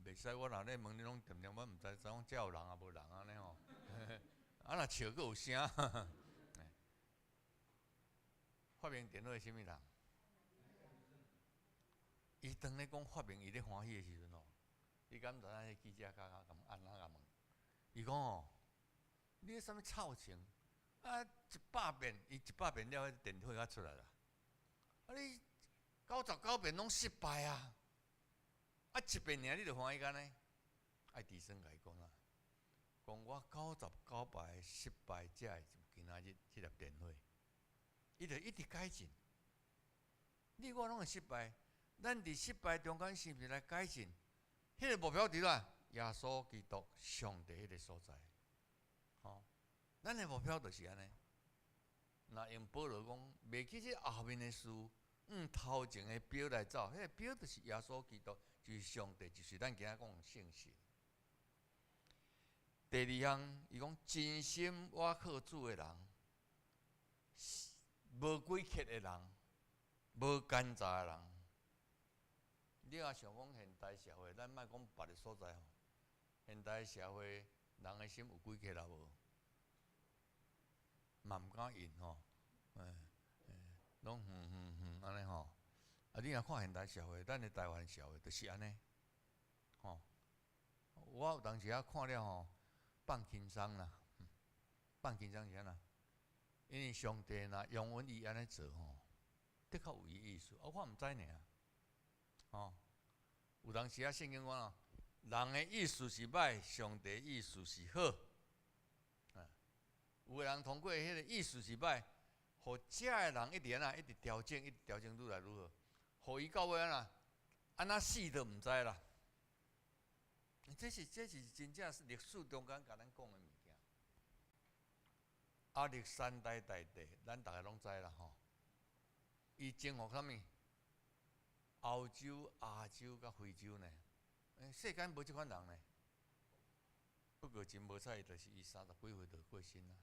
袂使我若咧問你攏恬恬，我毋知知講遮有人抑無人按呢吼。啊若笑閣有聲。發明電腦的啥物人？伊當咧講發明，伊咧歡喜的時陣吼，你敢知影彼記者較較共按怎共問？伊講吼，你彼啥物臭蟲？啊，100遍，伊100遍了，彼電火才出來啦。啊你99遍攏失敗啊！啊，一遍爾你就歡喜按呢？愛迪生共伊講啊，講我99擺失敗才會今仔日這粒電火。伊就一直改進。你我攏會失敗，咱佇失敗中間是毋是來改進？彼個目標佇佗？耶穌基督上帝彼個所在。吼，咱的目標就是按呢。若用保羅講，袂記這後面的事，向頭前的標來走，彼個標就是耶穌基督，就是上帝，就是咱今仔講的聖神。第二項，伊講真心倚靠主的人，無詭譎的人，無奸詐的人，你若想講現代社會，咱莫講別个所在吼，現代社會人的心有詭計啦無？嘛毋敢應吼，攏哼哼哼按呢吼。啊，你若看現代社會，咱的台灣社會就是按呢，吼。我有當時仔看了吼，放輕鬆啦，放輕鬆是按怎？因為上帝若容允伊按呢做吼，的確有伊意思，啊，我毋知爾，吼。有當時仔聖經講啊，人的意思是歹，上帝意思是好。啊，有的人通過彼个意思是歹，予遮的人一直按怎，一直調整，一直調整，愈來愈好，予伊到尾按怎，按怎死都毋知啦。這是真正歷史中間共咱講的物件。亞歷山大大帝，咱逐个攏知啦吼。伊征服啥物？歐洲、亞洲佮非洲呢？世間無這款人呢。不過真無彩，就是伊三十幾歲就過身啊。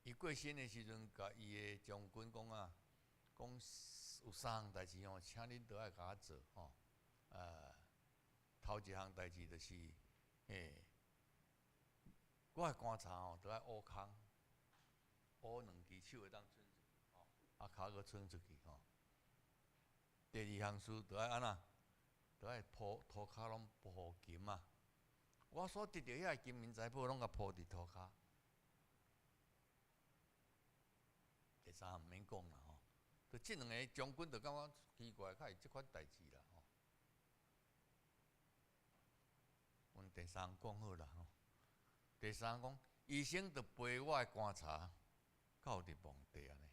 伊過身的時陣，共伊的將軍講啊，講有三項代誌吼，請恁都愛共我做吼。頭一項代誌就是，我的棺材吼，都愛挖空，挖兩支手會當伸出去吼，啊，跤閣伸出去吼。第二項事就愛按怎？就愛鋪塗跤攏鋪金啊！我所得著遐金銀財寶，攏共鋪佇塗跤。第三項毋免講啦吼，就這兩个將軍就感覺奇怪，較會這款代誌啦吼。阮第三項講好啦吼。第三講，醫生就背我的棺材到佇墓地按呢。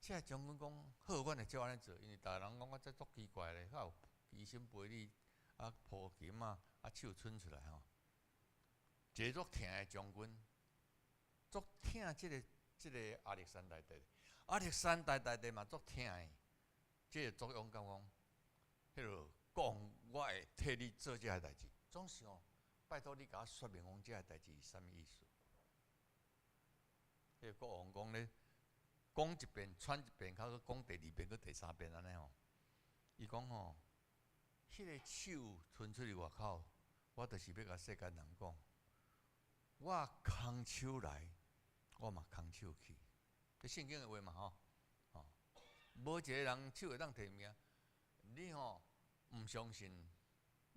這將軍講好，阮會照按呢做，因為逐个人講我這足奇怪咧，哪有醫生陪你啊鋪金啊，啊手伸出來吼。一个足疼的將軍，足疼這个亞歷山大大帝，亞歷山大大帝嘛足疼的，這個足勇敢講，彼个講我會替你做這个代誌，總是吼，拜託你共我說明講這个代誌是啥物意思。彼个國王講咧。講一遍，喘一遍，較閣講第二遍，閣第三遍按呢吼。伊講吼，彼个手伸出去外口，我就是欲共世間人講，我空手來，我嘛空手去。這聖經的話嘛吼，吼，無一個人手會當提物件。你吼毋相信，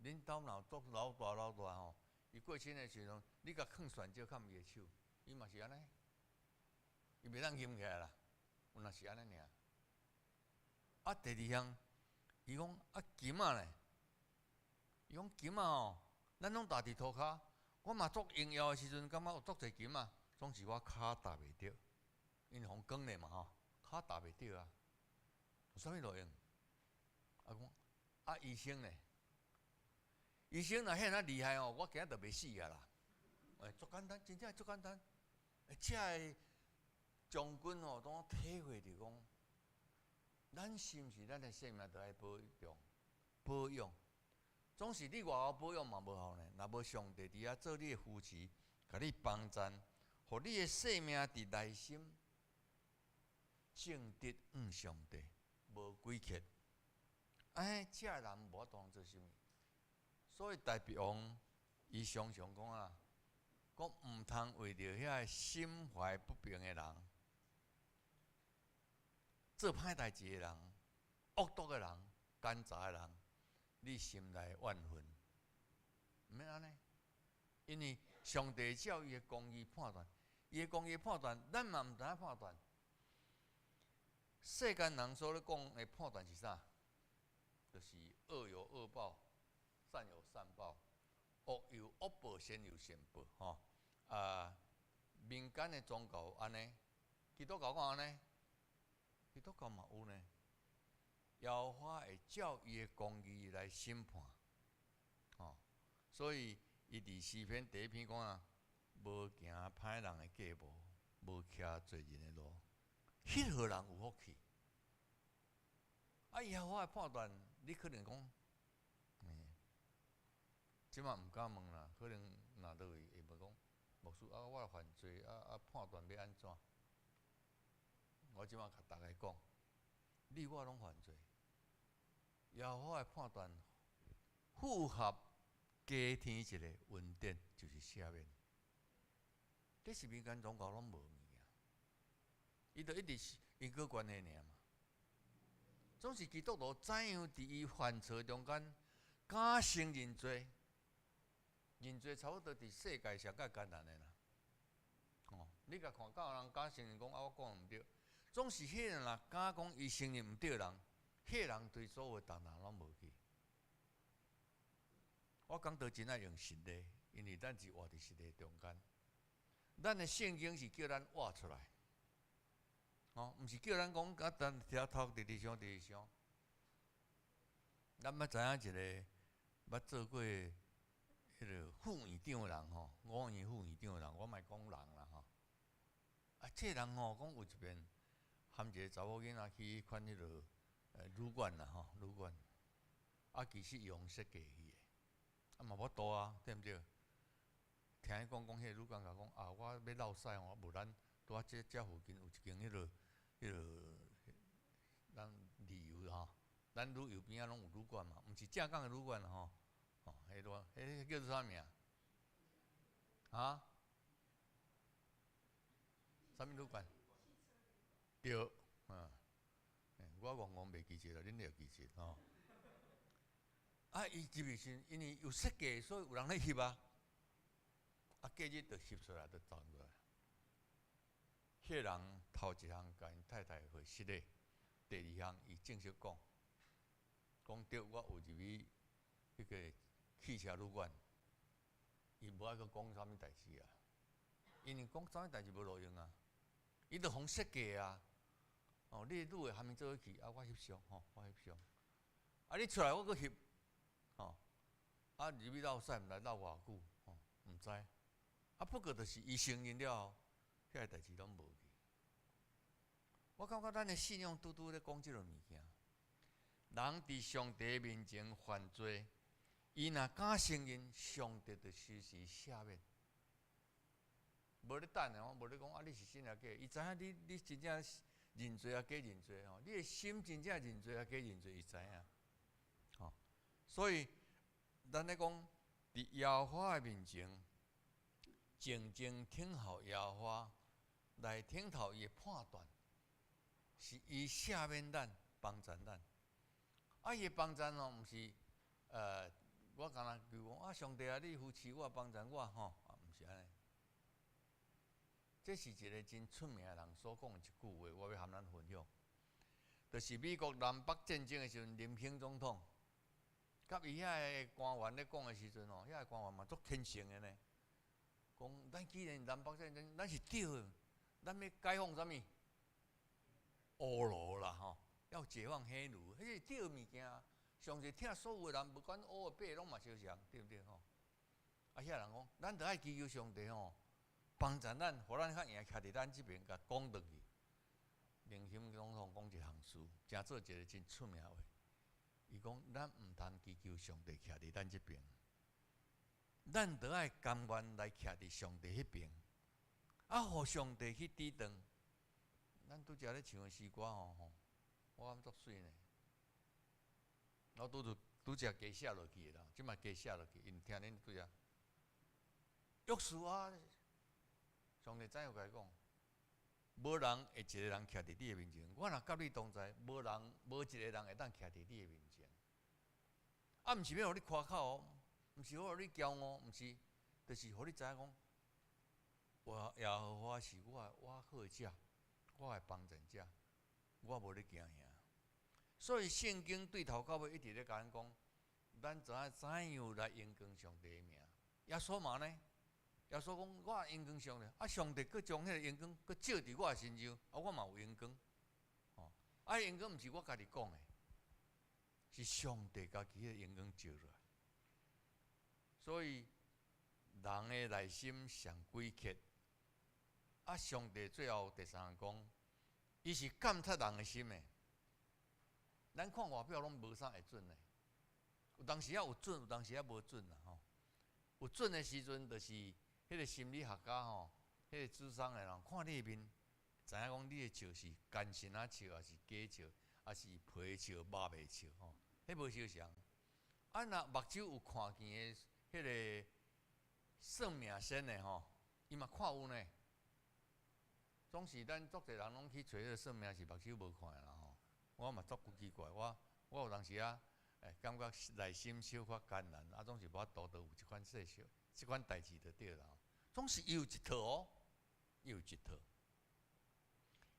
恁兜若有足老大老大吼，伊過身的時陣，你共囥懸石崁伊的手，伊嘛是按呢，伊袂當拎起來啦。有若是按呢爾。啊，第二項，伊講啊金仔咧，伊講金仔吼，咱攏踏佇塗跤，我嘛足榮耀的時陣，感覺有足濟金仔，總是我跤踏袂著，因為予光咧嘛吼，跤踏袂著啊。有啥物路用？啊講啊醫生咧，醫生若遐爾厲害吼，我今仔就袂死啊啦。欸，足簡單，真正足簡單。欸，這个將軍吼，當體會著講，咱是毋是咱的生命都愛保重、保養？總是你偌好保養嘛無效呢。若無上帝佇遐做你的扶持，共你幫贊，予你的生命佇內心正直向上帝，無詭譎。哎，這人無法度做啥物。所以大衛王伊常常講啊，講毋通為著遐个心懷不平的人，做歹代誌的人、惡毒的人、奸詐的人，你心內怨恨，毋免按呢，因為上帝照伊的公義判斷，伊的公義判斷，咱嘛毋知影判斷。世間人所咧講的判斷是啥？就是惡有惡報，善有善報，惡有惡報，善有善報，吼。啊，民間的宗教按呢，基督教敢按呢？基督教嘛有呢。耶和華會照伊的公義來審判，吼。所以伊佇詩篇第一篇講啊，無行歹人的計謀，無徛罪人的路，彼號人有福氣。啊，耶和華的判斷，你可能講，這馬毋敢問啦，可能若落去會問講，牧師啊，我犯罪啊啊，判斷欲按怎？我這馬共逐家講，你我攏犯罪。耶和華的判斷符合加添一个恩典，就是赦免。這是民間宗教攏無物件，伊就一直是因果關係爾嘛。總是基督徒怎樣佇伊犯錯中間敢承認罪，認罪差不多佇世界上較艱難的啦。哦，你共看，敢有人敢承認講啊？我講毋對，總是彼個人若敢講伊承認毋對的人，彼個人對所有的重擔攏無去。我講道真愛用實例，因為咱是活佇實例中間。咱的聖經是叫咱活出來，哦，毋是叫咱講啊，等佇頭直直想，直直想。咱捌知影一個捌做過彼个副院長的人吼，五院副院長的人，我莫講人啦吼。啊，這個人吼，講有一遍含一个查某囡仔去彼款彼个旅館啦吼，旅館。啊，其實用設計去的，啊嘛無法度啊，對毋對？聽伊講講，彼個旅館共講啊，我欲落屎吼，無咱拄仔這遮附近有一間彼个咱旅遊吼，咱旅遊邊仔攏有旅館嘛，毋是正港的旅館吼，吼，彼個彼個叫做啥名？啊？啥物旅館？對，嗯，我戇戇袂記得啦，恁會記得吼。啊，伊入去時，因為有設計，所以有人咧翕啊。啊，隔日就翕出來，就走出來。彼個人頭一項共𪜶太太會失禮，第二項伊正式講，講對，我有入去彼個汽車旅館，伊無愛閣講啥物代誌啊，因為講啥物代誌無路用啊，伊就予設計啊。哦，你女的含伊做伙去，啊，我翕相吼，我翕相。啊，你出來我閣翕，吼，啊，入去落屎毋知落偌久，吼，毋知。啊，不過就是伊承認了後，遐个代誌攏無去。我感覺咱的信仰拄拄咧講這个物件，人佇上帝面前犯罪，伊若敢承認，上帝就隨時赦免。無咧等的吼，無咧講啊！你是信抑假？伊知影你真正認罪抑假認罪吼，你的心真正認罪抑假認罪，伊知影。吼，所以咱咧講佇耶和華的面前，靜靜等候耶和華來聽候伊的判斷，是伊赦免咱，幫助咱。啊，伊的幫助吼，毋是我干焦求講啊，上帝啊，你扶持我，幫助我吼，啊，毋是按呢。這是一个真出名的人所講的一句話，我欲和咱分享。就是美國南北戰爭的時陣，林肯總統佮伊遐个官員咧講的時陣吼，遐個官員嘛足虔誠的呢。講咱既然南北戰爭，咱是對的，咱欲解放啥物？黑奴啦吼，要解放黑奴，彼是對的物件。上濟疼所有的人，不管黑的白攏嘛相像，對毋對吼？啊，遐人講，咱著愛祈求上帝吼，幫助咱，予咱較贏，徛佇咱這邊，共講轉去。林肯總統講一項事，成做一个真出名話。伊講，咱毋通祈求上帝徛佇咱這邊，咱著愛甘願來徛佇上帝彼邊，啊，予上帝去抵擋。咱拄才咧唱的詩歌吼吼，我感覺足媠呢。我拄拄拄才加寫落去的啦，這擺加寫落去，𪜶聽恁拄才。約書亞，上帝怎樣共伊講？無人會一个人徛佇你的面前，我若佮你同在，無人無一個人會當徛佇你的面前。啊，毋是欲予你誇口哦，毋是欲予你驕傲，毋是，就是予你知影講，我耶和華是我的倚靠者，我的幫助者，我無咧驚嚇。所以聖經對頭到尾一直咧共咱講，咱怎怎樣來榮光上帝的名？耶穌嘛呢？耶穌講我榮光上帝，啊，上帝閣將彼個榮光閣照佇我的身上，啊，我嘛有榮光。吼，啊，榮光毋是我家己講的，是上帝家己彼個榮光照落來。所以人的內心上詭譎，啊，上帝最後第三項講，伊是監察人的心的。咱看外表攏無啥會準的，有當時仔有準，有當時仔無準啦吼。有準的時陣，就是彼個心理學家吼，彼個諮商的人看你的面，知影講你的笑是甘心仔笑，抑是假笑，抑是皮笑肉袂笑吼，彼無相仝。啊，若目睭有看見的彼个算命仙的吼，伊嘛看有呢。總是咱足濟人攏去揣彼个算命是目睭無看的啦吼。我嘛足奇怪，我有當時啊，感覺內心小可艱難，啊，總是無法度就有這款事情，這款代誌就對啦。總是伊有一套哦，伊有一套。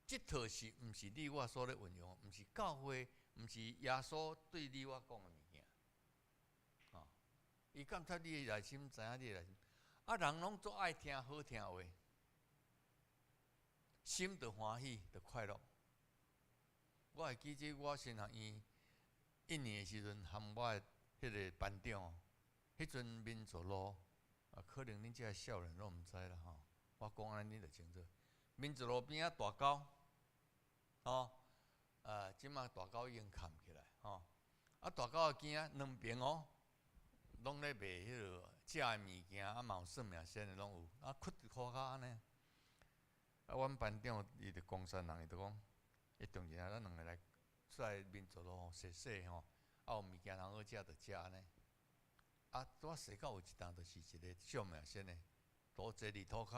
這套是毋是你我所咧運用？毋是教會，毋是耶穌對你我講的物件。吼，伊監察你的內心，知影你的內心。啊，人攏足愛聽好聽話，心就歡喜，就快樂。我會記得我神學院一年的時陣，含我的彼个班長，彼陣民族路啊，可能恁這个少年攏毋知啦吼。我講按呢恁就清楚。民族路邊仔大溝，吼，這馬大溝已經崁起來，吼。啊，大溝的邊仔兩邊哦，攏咧賣彼个食的物件，啊嘛有算命仙的攏有，啊，囥佇塗跤按呢。啊，阮班長伊就岡山人，伊就講，伊中日啊，咱兩个來出來民族路吼，踅踅吼，啊有物件通好食就食按呢。啊，拄仔踅到有一當，就是一个算命仙的，都坐佇塗跤，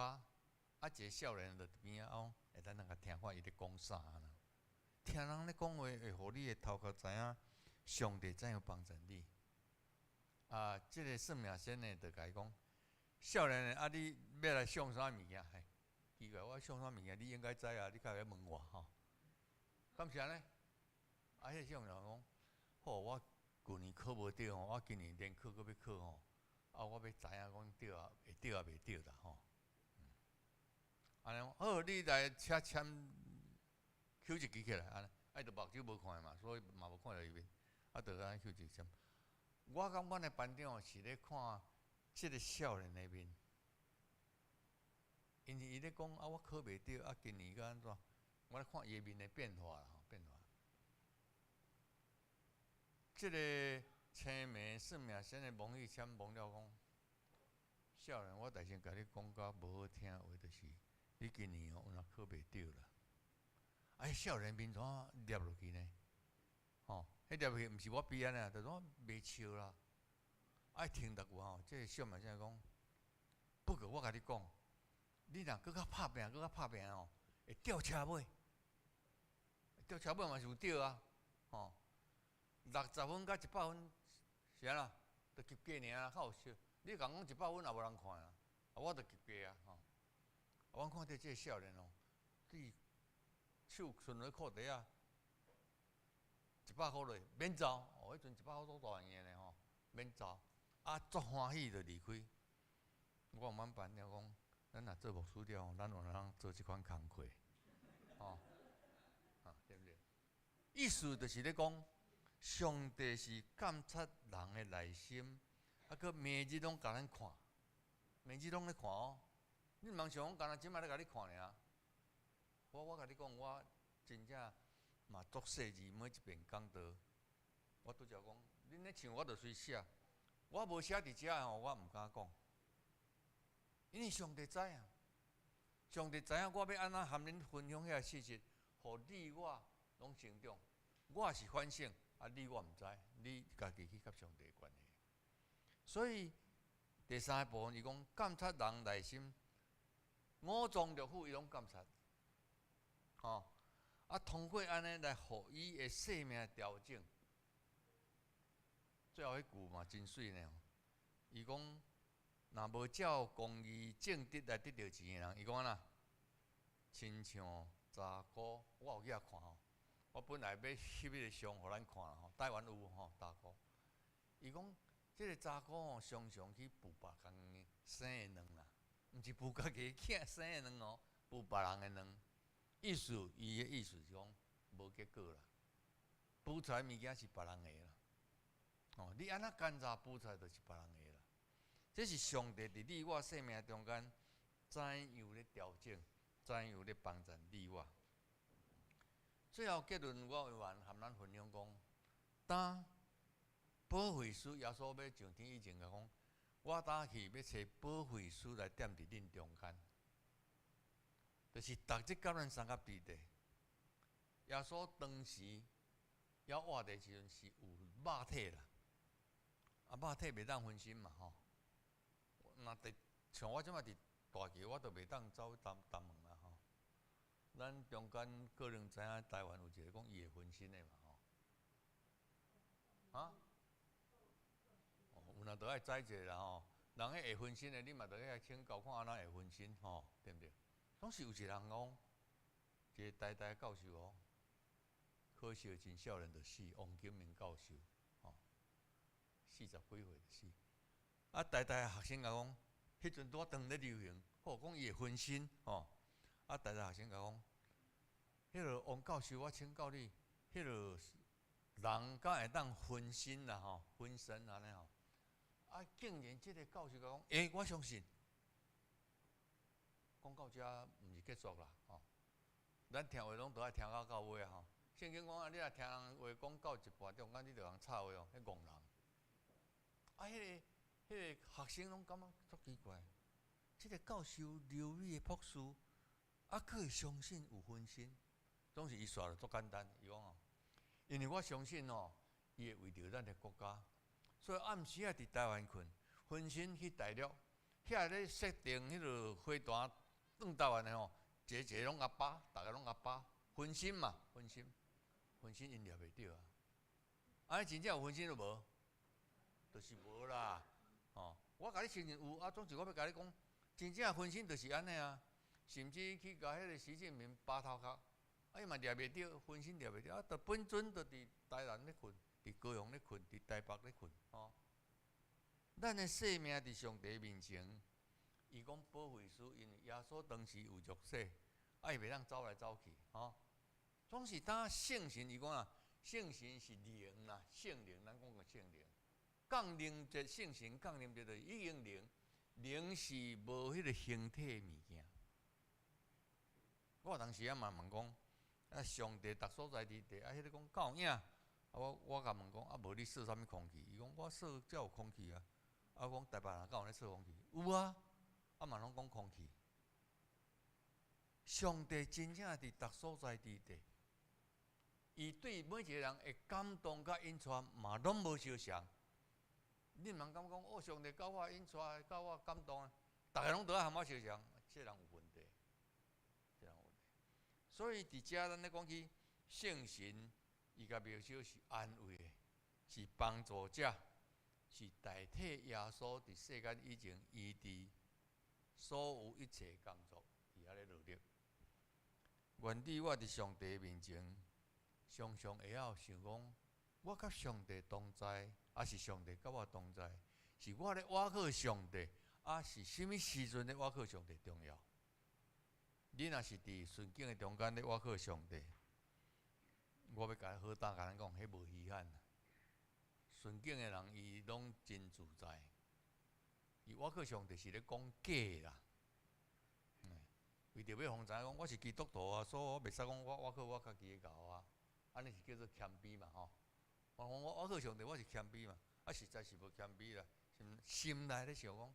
啊，一个少年就佇邊仔講，會咱兩个聽看伊咧講啥啦。聽人咧講話，會予你的頭殼知影上帝怎樣幫助你。啊，這个算命仙的就共伊講，少年的啊，你欲來相啥物件？嘿，奇怪，我相啥物件，你應該知啊，你較會問我吼。敢是按呢？啊，彼个少年講，好，我舊年考無著吼，我今年聯考閣欲考吼，啊，我欲知影講著啊，會著抑袂著啦吼。按呢，好，你來車籤抾一支起來，按呢，啊，伊就目睭無看嘛，所以嘛無看著伊面，啊，就按呢抾一支籤。我感覺阮的班長是咧看這个少年的面，因為伊咧講啊，我考袂著，啊，今年閣按怎？我咧看伊的面的變化啦，吼，變化。這个青梅算命仙的摸彼籤摸了講，少年，我代先共你講甲無好聽話，就是你今年吼有若考袂著啦。哎，少年面怎凹落去呢？吼，彼凹去毋是我悲哀啊，就是講袂笑啦。愛聽著有吼，這个少年先講，不過我共你講，你若閣較拍拚，閣較拍拚吼，會吊車尾，吊車尾嘛是有著啊，吼。60分佮100分是按怎？就及格爾啊，較有笑。你共講100分也無人看啊，啊，我就及格啊，吼。啊，阮看著這个少年哦，對手伸落褲袋仔，100箍落，免走。哦，彼陣100箍足大件呢吼，免走。啊，足歡喜就離開。我阮班長講，咱若做牧師了後，咱有通做這款工課，吼，啊，對毋對？意思就是咧講，上帝是監察人的內心，啊，閣每日攏共咱看，每日攏咧看哦。你毋通想講，干焦這擺咧共你看爾。我共你講，我真正嘛足細膩，每一遍講道，我拄則講，恁咧唱我就隨寫，我無寫佇遮吼，我毋敢講，因為上帝知影，上帝知影我欲按怎含恁分享遐個事實，予你我攏成長。我是反省，啊，你我毋知，你家己去佮上帝的關係。所以第三個部分，伊講監察人內心，五臟六腑伊攏監察，吼，啊，通過按呢來予伊的生命調整。最後彼句嘛真媠呢，伊講若無照公義正直來得著錢的人，伊講按怎？親像查姑，我有去遐看吼。我本來欲翕彼个相予咱看吼，台灣有吼查姑。伊講這个查姑吼，常常去孵別人生的卵啦，毋是孵家己囝生的卵哦，孵別人的卵。意思，伊的意思是講無結果啦，孵出來物件是別人的啦。哦，你按怎檢查孵出來就是別人的啦。這是上帝佇你我生命中間怎樣咧調整，怎樣咧幫助你我。最後結論，我會願含咱分享講，當保惠師耶穌欲上天以前，共講，我早去欲揣保惠師來踮佇恁中間，就是逐日佮咱相佮佇咧。耶穌當時猶活的時陣是有肉體啦，啊肉體袂當分心嘛吼。若佇像我這擺佇大橋，我就袂當走東東門啦吼。咱中間可能知影台灣有一個講伊會分心的嘛吼。啊？哦，有若著愛知者啦吼。人彼會分心的，你嘛著愛請教看按怎會分心吼，對毋對？總是有一個人講，一個台大教授哦，可惜真少年就死，王金明教授，吼，四十幾歲就死。啊，台大學生共講，彼陣拄仔當咧流行，吼，講伊會分心，吼。啊，台大學生共講，彼个王教授，我請教你，彼个人敢會當分心啦？吼，分神按呢吼。啊，竟然這个教授共講，欸，我相信。講到遮毋是結束啦，吼。咱聽話攏著愛聽到到尾啊，吼。聖經講啊，你若聽人話講到一半中間，你就共插話哦，彼戇人。啊，彼个學生攏感覺足奇怪，這个教授留美的博士，啊，閣會相信有分身，總是伊煞就足簡單。伊講哦，因為我相信哦，伊會為著咱的國家，所以暗時仔佇台灣睏，分身去大陸，遐咧設定彼个飛彈轉台灣的吼，一个一个攏阿爸，逐个攏阿爸，分身嘛，分身，分身𪜶掠袂著啊！按呢真正有分身著無？就是無啦，吼！我共你承認有啊，總是我欲共你講，真正分身就是按呢啊，甚至去共彼个習近平拔頭殼，啊伊嘛掠袂著，分身掠袂著，啊，著本尊著佇台南咧睏，佇高雄咧睏，佇台北咧睏，吼！咱的生命佇上帝面前，伊講保惠師，因為耶穌當時有肉體，啊伊袂當走來走去，吼。總是當聖神，伊講啊，聖神是靈啦，聖靈，咱講個聖靈。降臨節聖神降臨節就是已經靈，靈是無彼个形體的物件。我有當時仔嘛問講，啊上帝逐所在佇地，啊彼个講敢有影？啊我共問講，啊無你說啥物空氣？伊講我說才有空氣啊。啊我講台北人敢有咧說空氣？有啊，啊嘛攏講空氣。上帝真正佇逐所在佇地，伊對每一個人的感動佮引帶嘛攏無相仝。你毋通感覺講，哦，上帝佮我引帶，佮我感動，逐个攏著愛含我相仝，這人有問題，這人有問題。所以佇遮咱咧講起聖神，伊共描寫是安慰的，是幫助者，是代替耶穌佇世間以前，伊佇所有一切工作佇遐咧努力。願你我佇上帝面前，常常會曉想講，我佮上帝同在，抑是上帝佮我同在？是我咧倚靠上帝，抑是啥物時陣咧倚靠上帝重要？你若是佇順境的中間咧倚靠上帝，我欲共好膽共咱講，彼無稀罕。順境的人，伊攏真自在。伊倚靠上帝是咧講假啦。為著欲予人知影講我是基督徒啊，所以我袂使講我倚靠我家己的𠢕啊，按呢是叫做謙卑嘛吼。我講我倚靠上帝，我是謙卑嘛，啊實在是無謙卑啦。心心內咧想講，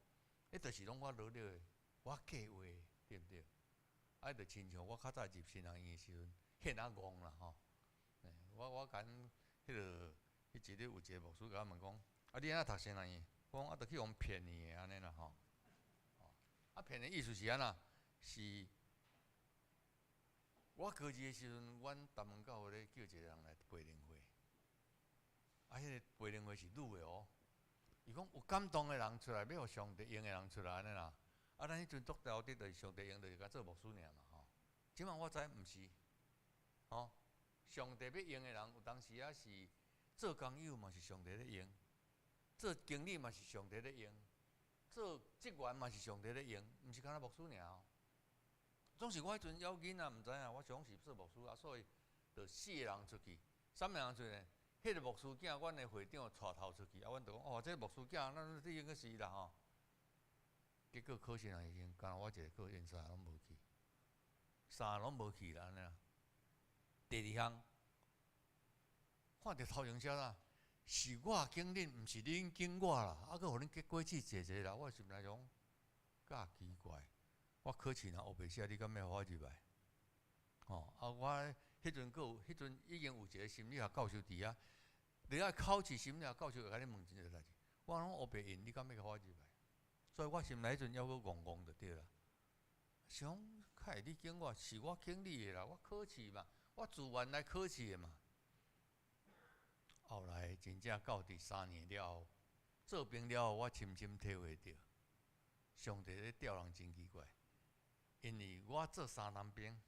彼就是攏我努力的，我計劃的，對毋對？啊，就親像我較早入神學院的時陣，顯啊戇啦吼。我共彼个彼一日有一个牧師共我問講，啊，你按怎讀神學院？我講啊，著去予騙去的按呢啦吼。啊，騙的意思是按怎？是我高二的時陣，阮大門教會咧叫一個人來培靈會。啊，彼个培靈會是女的哦。伊講有感動的人出來，欲予上帝用的人出來按呢啦。啊，咱彼陣足調的，就是上帝用，就是共做牧師爾嘛吼。這擺我知毋是，吼，上帝欲用的人，有當時仔是做工友嘛是上帝咧用，做經理嘛是上帝咧用，做職員嘛是上帝咧用，毋是干焦牧師爾哦。總是我彼陣猶囡仔，毋知影，我想是做牧師啊，所以就四個人出去，啥物人出去？彼个牧師囝，阮的會長帶頭出去，啊，阮就講哦，這個牧師囝，咱這應該是啦吼。結果考試人已經，干焦我一个考驗三个攏無去，三个攏無去啦按呢啦。第二項，看著頭前寫啦，是我揀恁，毋是恁揀我啦，啊，閣予恁結果子濟濟啦，我心內想，較奇怪，我考試若烏白寫，你敢欲予我入來？吼，啊，我彼彼阵阁有，彼阵已经有一个心理学教授伫遐，你爱考试心理学教授会共你问真济代志，我拢乌白应，你敢欲共我入来？所以我心内彼阵犹阁戆戆就对啦。想讲，较会你拣我，是我拣你的啦，我考试嘛，我自愿来考试的嘛。后来真正到伫3年了后，做兵了后，我深深体会著，上帝咧调人真奇怪，因为我做3当兵，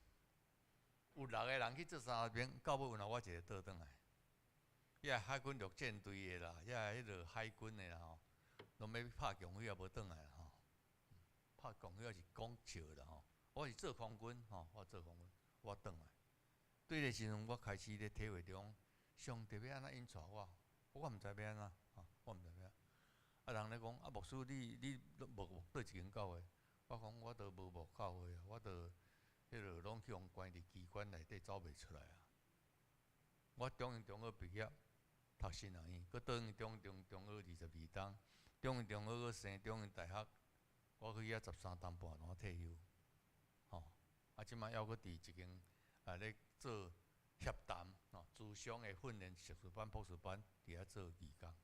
有6个人去做3当兵，到尾有我一个倒转来。遐海军陆战队的啦，遐彼落海军的啦吼，拢欲拍共匪也无转来吼。拍共匪是讲笑啦吼，我是做空军吼，我做空军，我转来。对彼个时阵，我开始咧体会著讲，上帝欲按怎引带我，我毋知欲按怎，吼，我毋知欲按怎。啊，人咧讲啊，牧师你你拢无牧佗一间教会？我讲我都无牧教会啊，我都彼落拢去予关伫机关内底走袂出来啊。我中正中学毕业，读神学院，阁转去中正中学22冬，中正中学阁升中正大学，我去遐13冬半才退休，吼。啊，这摆犹阁伫一间啊咧做协谈，吼，咨商的训练硕士班、博士班，伫遐做义工。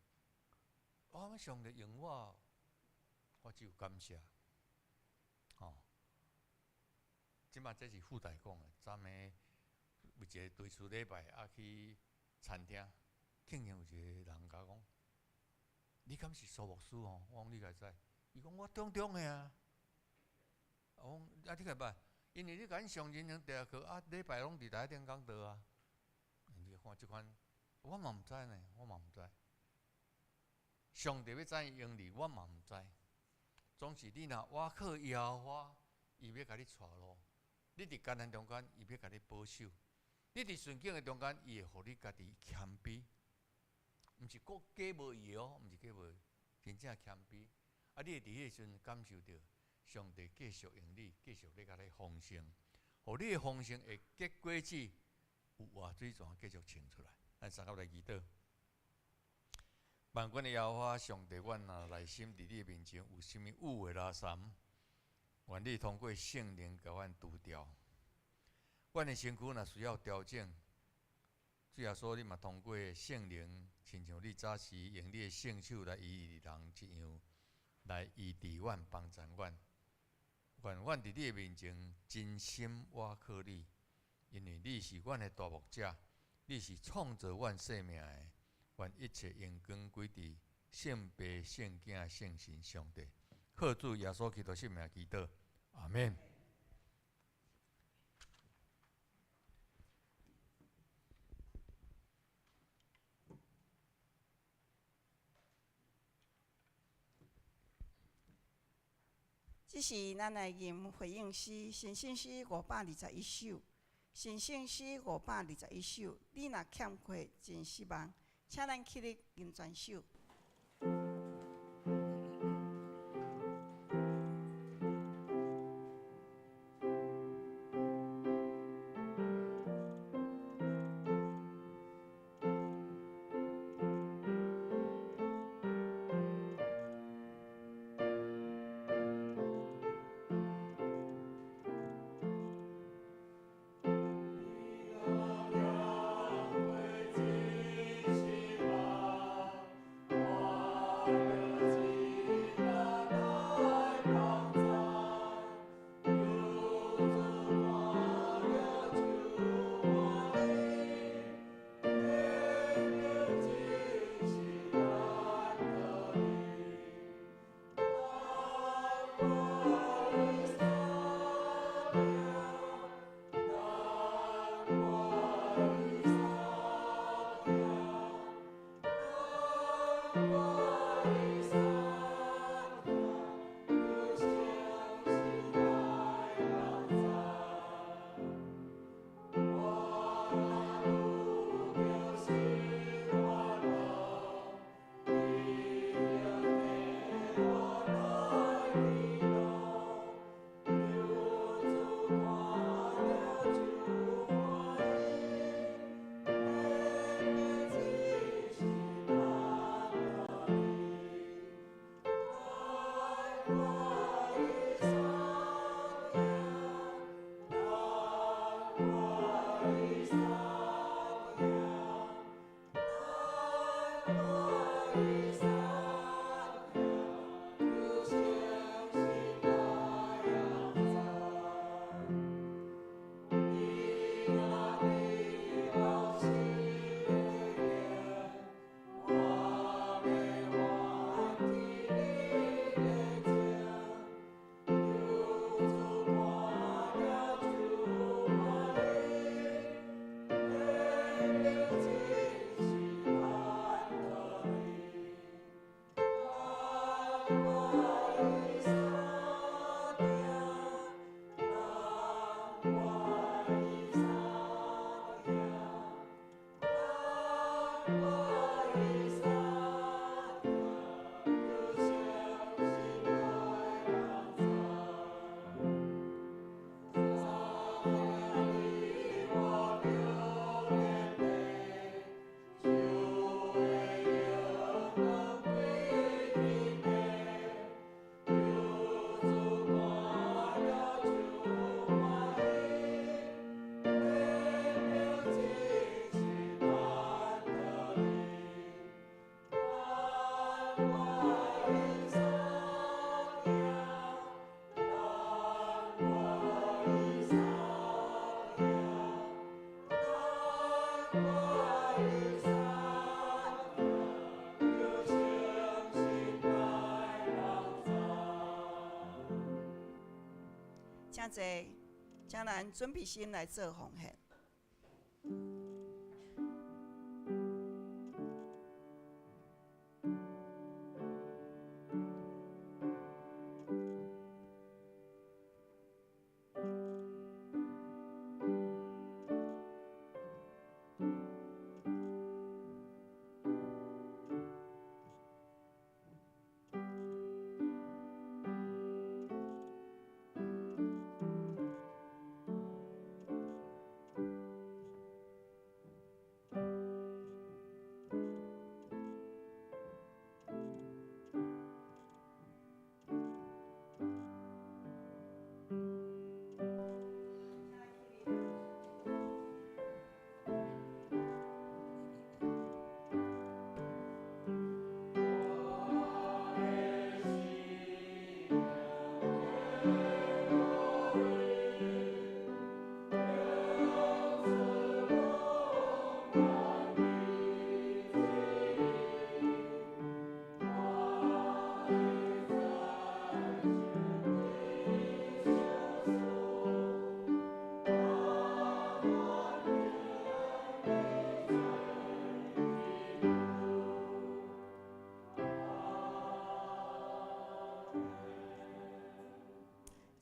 我感觉上帝用我，我只有感谢，吼。这摆这是附带讲的，昨暝有一个追思礼拜，啊去餐厅，竟然有一个人共我讲：“你敢是苏牧师吼？”我讲你会知？伊讲我中中的啊。我讲啊，你会捌？因为你共阮上人生第二课啊，礼拜拢伫台顶讲道啊。你看这款，我嘛毋知呢，我嘛毋知。上帝欲怎样用你，我嘛毋知。总是你若倚靠耶和华，伊欲共你带路；你伫艰难中间，伊欲共你保守；你伫顺境的中间，伊会予你家己谦卑。毋是阁假无伊哦，毋是假无，真正谦卑。啊，你会伫彼个时阵感受著上帝继续用你，继续咧共你丰盛，予你的丰盛会结果子，有活水泉继续冲出来。咱三个来祈祷。万军的耶和华上帝，阮若内心伫你面前有啥物有的垃圾，愿你通过圣灵共阮除掉。阮的身躯若需要调整，主耶稣，你嘛通过圣灵，亲像你早时用你的圣手来医治人一样，来医治阮、帮助阮。愿阮伫你的面前真心倚靠你，因为你是阮的大牧者，你是创造阮生命的。愿一切荣光归伫圣父、圣囝、圣神上帝。靠主耶稣基督圣名祈祷，阿们。这是咱来吟回应诗，神圣诗521首，神圣诗521首。你若欠缺，真失望，请咱起立吟全首。請坐，請咱準備心來做奉獻。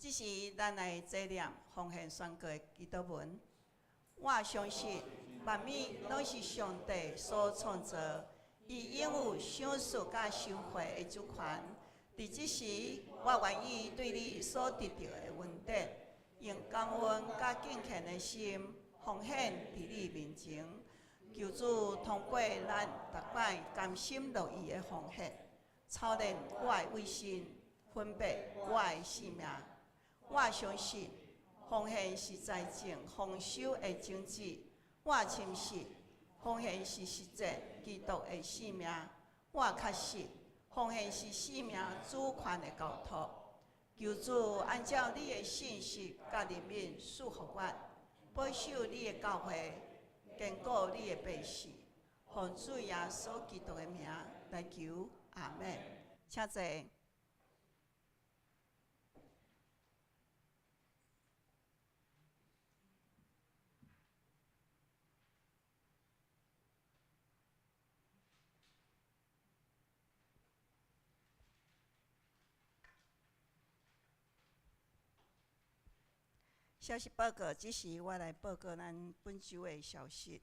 這時，咱來這念奉獻宣告的祈禱文。我相信萬物攏是上帝所創造，伊擁有賞賜佮收回的主權。佇這時，我願意對你所得著的恩典，用感恩佮敬虔的心奉獻佇你面前。求主通過咱逐擺甘心樂意的奉獻，操練我的委身，分別我的性命。我相信奉獻是財政豐收的種子。我深信奉獻是實踐基督的生命。我確信奉獻是生命主權的交託。求主按照你的信實佮憐憫賜予我，保守你的教會，堅固你的百姓。奉主耶穌基督的名來求，阿們。請坐。消息報告，這時我來報告咱本週的消息。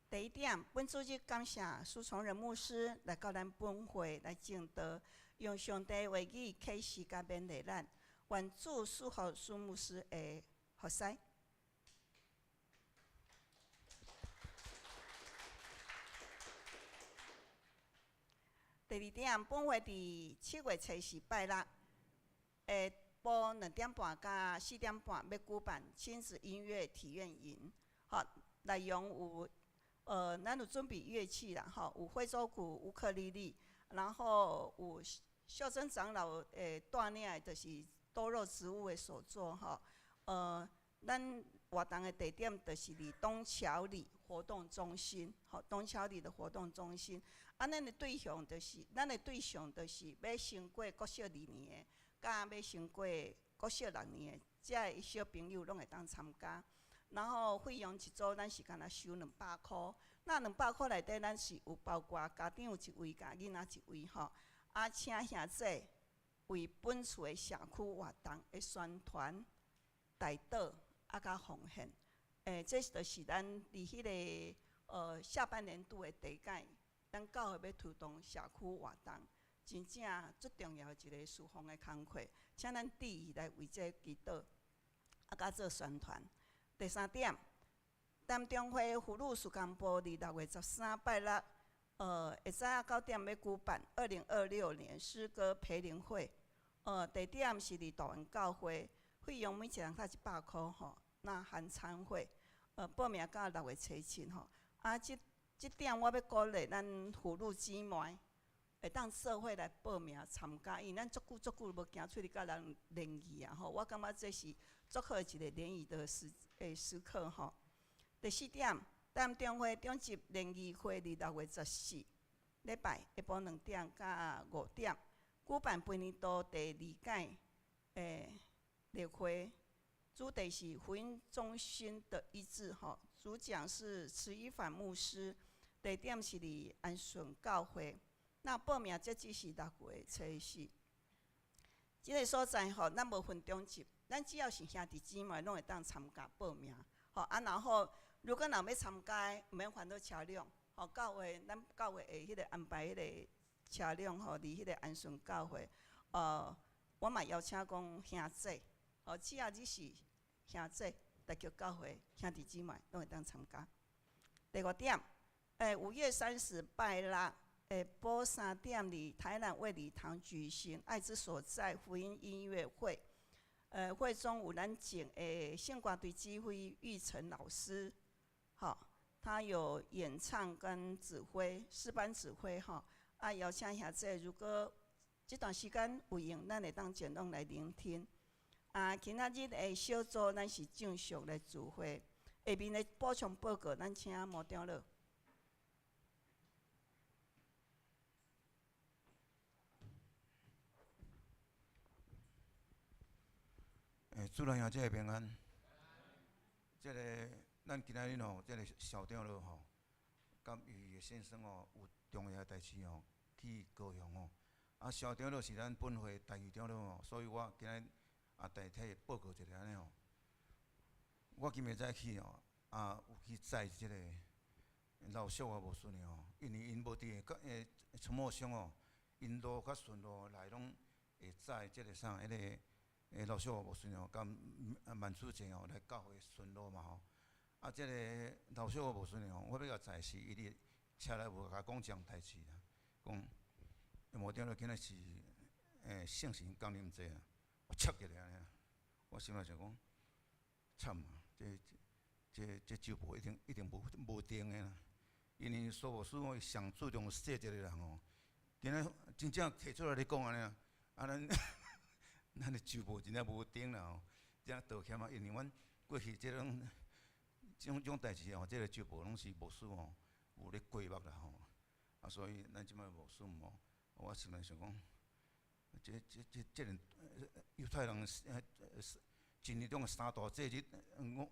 第一點，本主日感謝蘇崇仁牧師來到咱本會來證道，用上帝話語啟示佮勉勵咱。願主賜福蘇牧師的服侍。第二點，本會佇7月初四拜六，下晡2點半到4點半欲舉辦親子音樂體驗營。吼，內容有，咱有準備樂器啦，吼，有非洲鼓、烏克麗麗，然後有秀珍長老帶領的，就是多肉植物的手作，吼，咱活動的地點就是佇東橋里活動中心，吼，東橋里的活動中心。啊，咱的對象就是欲升過國小二年的，佮欲升過國小六年的，遮的小朋友攏會當參加。然後費用一組，咱是干焦收200箍。那200箍內底，咱是有包括家長有一位，佮囡仔一位吼。啊，請兄姊為本次的社區活動的宣傳、代禱啊，佮奉獻。這就是咱佇彼个下半年度的第一屆，咱教會欲推動社區活動，真正足重要的一个事奉的工課，請咱致意來為這祈禱，啊，佮做宣傳。第三點，南中會婦女事工部佇6月13拜六，下早9點欲舉辦2026年詩歌培靈會，地點是佇大園教會，費用每一人才100箍吼，那含餐費，報名到6月初7吼。啊，這這點我欲鼓勵咱婦女姊妹，會當做伙來報名參加，因為咱足久足久無行出去佮人聯誼啊吼，我感覺這是足好一個聯誼的時刻吼。第四點，南中會長執聯誼會佇6月14禮拜下晡2點到5點，舉辦本年度第二屆例会，主题是福音中心的医治吼，主讲是池一凡牧师，地点是佇安順教會。那報名截止是6月初四。這个所在吼，咱無分中級，咱只要是兄弟姊妹，攏會當參加報名。吼啊，然後如果若欲參加，毋免煩惱車輛，吼教會咱教會會彼个安排彼个車輛吼，佇彼个安順教會。我嘛邀請講兄姊，吼，只要你是兄姊，來叫教會兄弟姊妹攏會當參加。第五點，5月30拜六下晡3點，佇台南衛理堂舉行愛之所在福音音樂會。會中有咱前的聖歌隊指揮玉成老師，吼，他有演唱跟指揮，詩班指揮，吼，啊，邀請兄姊，如果這段時間有閒，咱會當前往來聆聽。啊，今仔日的小組，咱是正式來聚會。下面的補充報告，咱請毛長老。主內兄姊平安。這个咱今仔日吼，這个校長老吼，佮伊的先生吼有重要代誌吼，去高雄吼。啊，校長老是咱本會台語長老吼，所以我今仔日也代替報告一下按呢吼。我今暝早起吼，啊有去載這个老小我無順的吼，因為𪜶無佇個春茂鄉吼，𪜶路較順路來攏會載這個啥，彼个。老小我無順吼，佮萬主節吼來教會順路嘛吼。啊，這个老小我無順吼，我欲共載時，伊佇車內無共講這項代誌啦，講無長老今仔是聖神降臨節啊，我插起來按呢，我心內想講，慘啊，這這這周報一定一定無無定的啦，因為蘇牧師吼伊上注重細節的人吼，今仔真正提出來咧講按呢啊，咱。咱的周報真正無定啦吼，真道歉啊！因為阮過去這種這種代誌吼，這个周報攏是牧師吼有咧規劃啦吼，啊，所以咱這擺牧師吼，我心內想講，這這這這個猶太人一年中的三大節日，五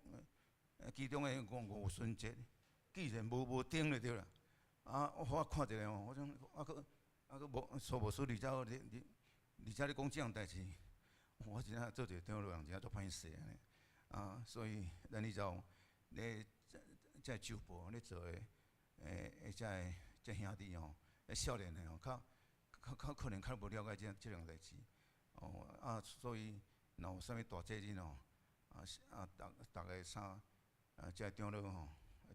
其中的五五旬節，既然無無定就對啦。啊，我看一下吼，我講啊，閣啊閣無蘇牧師而且你你而且咧講這項代誌。我真正做一個長老人，真正足歹勢按呢，啊，所以咱以後咧這周報咧做的，這个這兄弟吼，少年的吼，較較較可能較無了解這這項代誌，哦，啊，所以若有啥物大節日吼，啊啊，逐逐个啥，啊，這長老吼，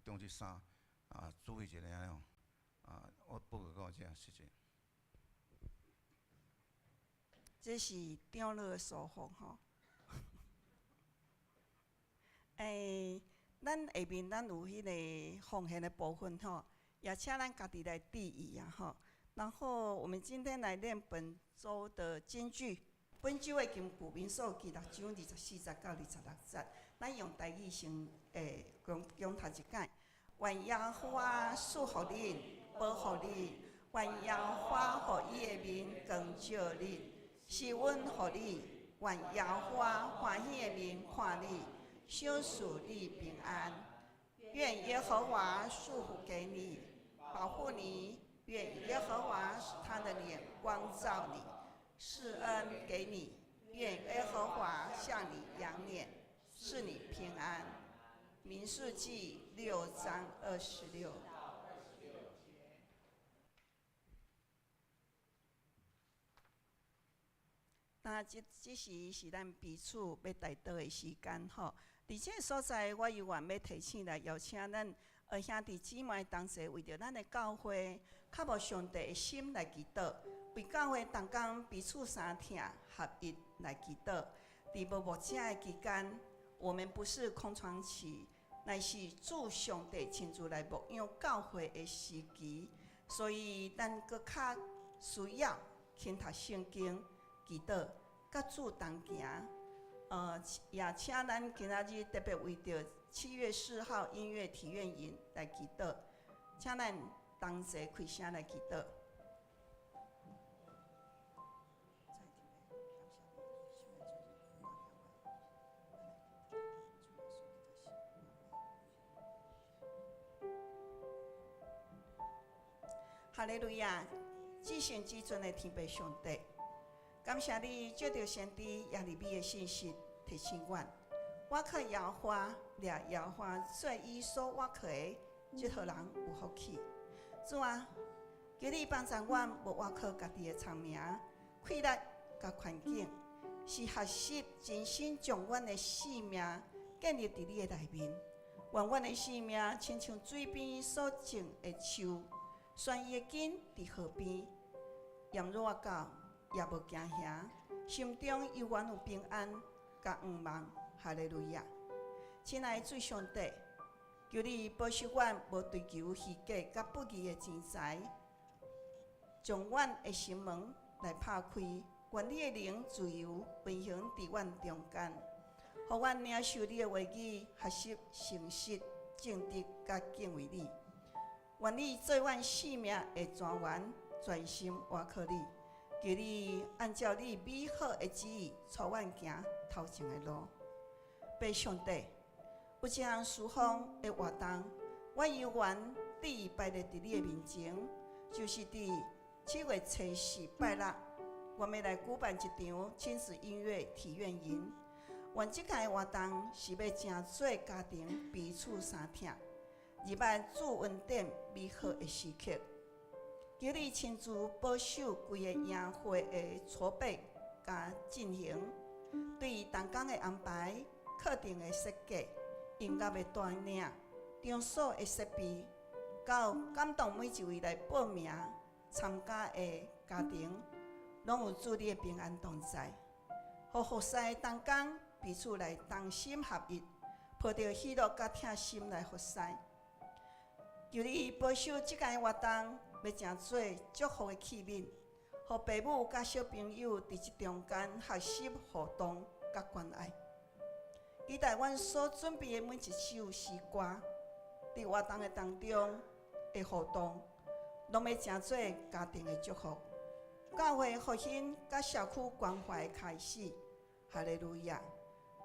中這三啊，注意一下按呢吼，啊，我報告到這，謝謝。這是長老的疏忽吼。欸，咱下面咱有彼个奉獻的部分吼，也請咱家己來注意啊吼。然後我們今天來念本週的金句，本週的金句民數記六章24節到26節，咱用台語先欸共共讀一擺。願耶和華賜福恁，保護恁；願耶和華予伊的面光照恁，施恩予你；願耶和華歡喜的面看你，賞賜你平安。願耶和華賜福給你，保護你；願耶和華使他的臉光照你，施恩給你；願耶和華向你仰臉，賜你平安。民數記6章26。那這這時是咱彼此欲代禱的時間吼。佇這个所在，我猶原欲提醒來邀請咱兄弟姊妹同齊為著咱的教會，較無上帝的心來祈禱，為教會同工彼此相疼合一來祈禱。佇無牧者的期間，我們不是空窗期，乃是主上帝親自來牧養教會的時期，所以咱閣較需要勤讀聖經、祈禱、佮主同行。也請咱今仔日特別為著7月4號音樂體驗營來祈禱，請咱同齊開聲來祈禱。哈利路亞！至聖至尊的天父上帝，感謝你借著先知耶利米的信息提醒阮，倚靠耶和華，掠耶和華做伊所倚靠的，這號人有福氣。主啊，求你幫助阮，無倚靠家己的聰明、氣力佮環境，是學習真心將阮的性命建立佇你的內面，願阮的性命親像水邊所種的樹，懸伊的根佇河邊，炎熱到也無驚嚇，心中猶原有平安佮向望。哈利路亞！親愛的主上帝，求你保守阮無追求虛假佮不義的錢財，將阮的心門來拍開，願你的靈自由運行佇阮中間，予阮領受你的話語，學習誠實、正直佮敬畏你。願你做阮性命的泉源，全心倚靠你。求你按照你美好的旨意，帶阮行頭前的路。父上帝，有一項事奉的活動，阮有緣得以擺列佇你的面前，就是佇7月初四拜六，阮欲來舉辦一場親子音樂體驗營。願這項的活動是欲成做家庭彼此相疼，入捌主恩典美好的時刻。求你親自保守規个營會的籌備佮進行，對同工的安排、課程的設計、音樂的帶領、場所的設備，到感動每一位來報名參加的家庭，攏有主你的平安同在。予服侍的同工彼此來同心合一，抱著喜樂佮疼心來服侍。求你保守這個活動，欲成做祝福的器皿，予父母佮小朋友佇這中間學習互動佮關愛。期待阮所準備的每一首詩歌，佇活動的當中的互動，攏欲成做家庭的祝福、教會復興佮社區關懷的開始。哈利路亞！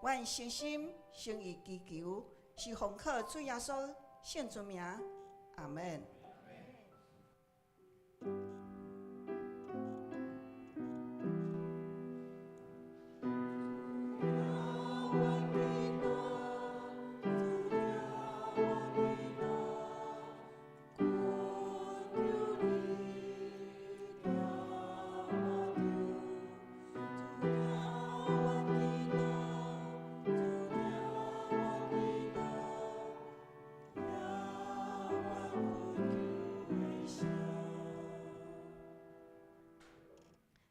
阮誠心誠意祈求，是奉靠主耶穌聖尊名，阿門。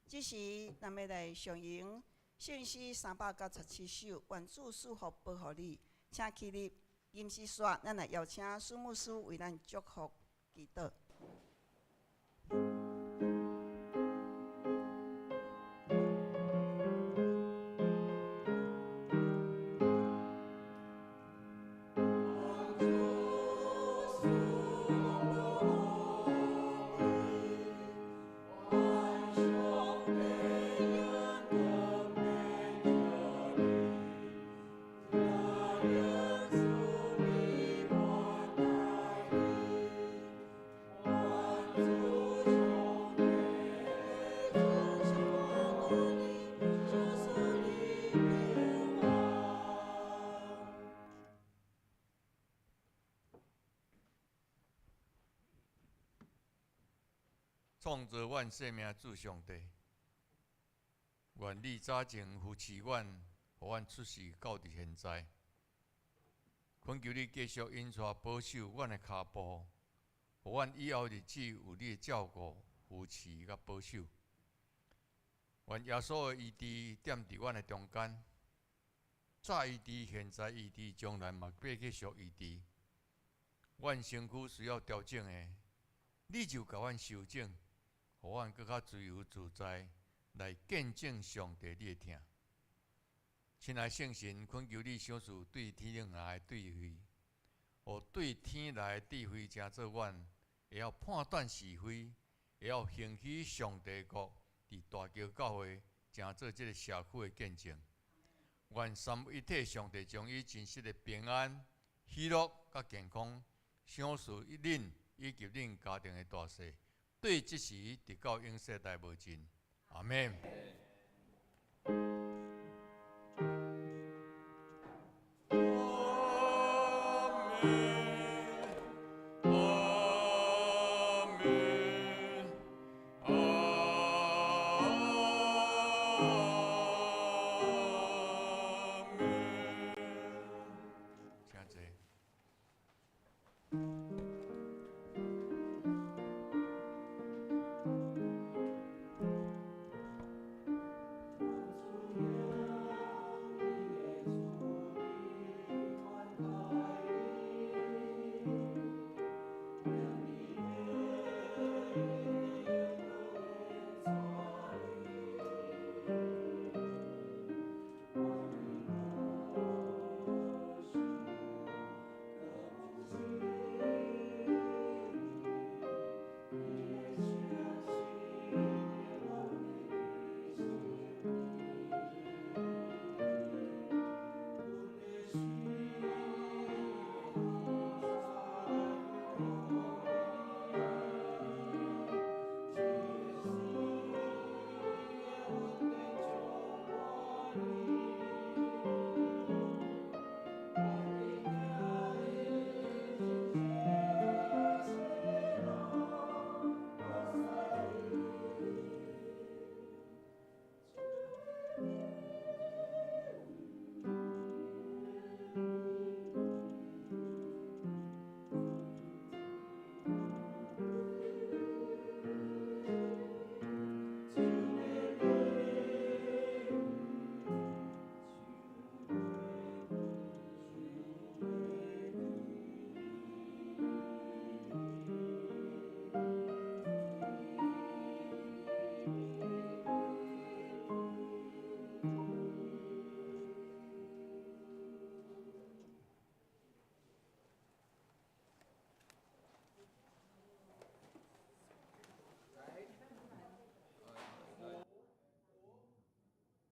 這時，咱欲來上吟聖詩397首，願主賜福保護你，請起立。吟詩煞，咱來邀請蘇牧師為咱祝福祈禱。創造阮生命主上帝，願你早前扶持阮，予阮出世到佇現在。懇求你繼續引帶保守阮的跤步，予阮以後日子有你的照顧、扶持佮保守。願耶穌的醫治踮佇阮的中間，早醫治、現在醫治、將來嘛欲繼續醫治。阮身軀需要調整的，你就共阮修整。予阮閣較自由自在來見證上帝你的疼。親愛聖神，懇求你賞賜對天頂來的智慧，予對天來的智慧，成做阮會曉判斷是非，會曉興起上帝國，佇大橋教會成做這个社區的見證。願三位一體上帝將伊真實的平安、喜樂佮健康賞賜予恁以及恁家庭的大細。對這時直到永世代無盡。阿們。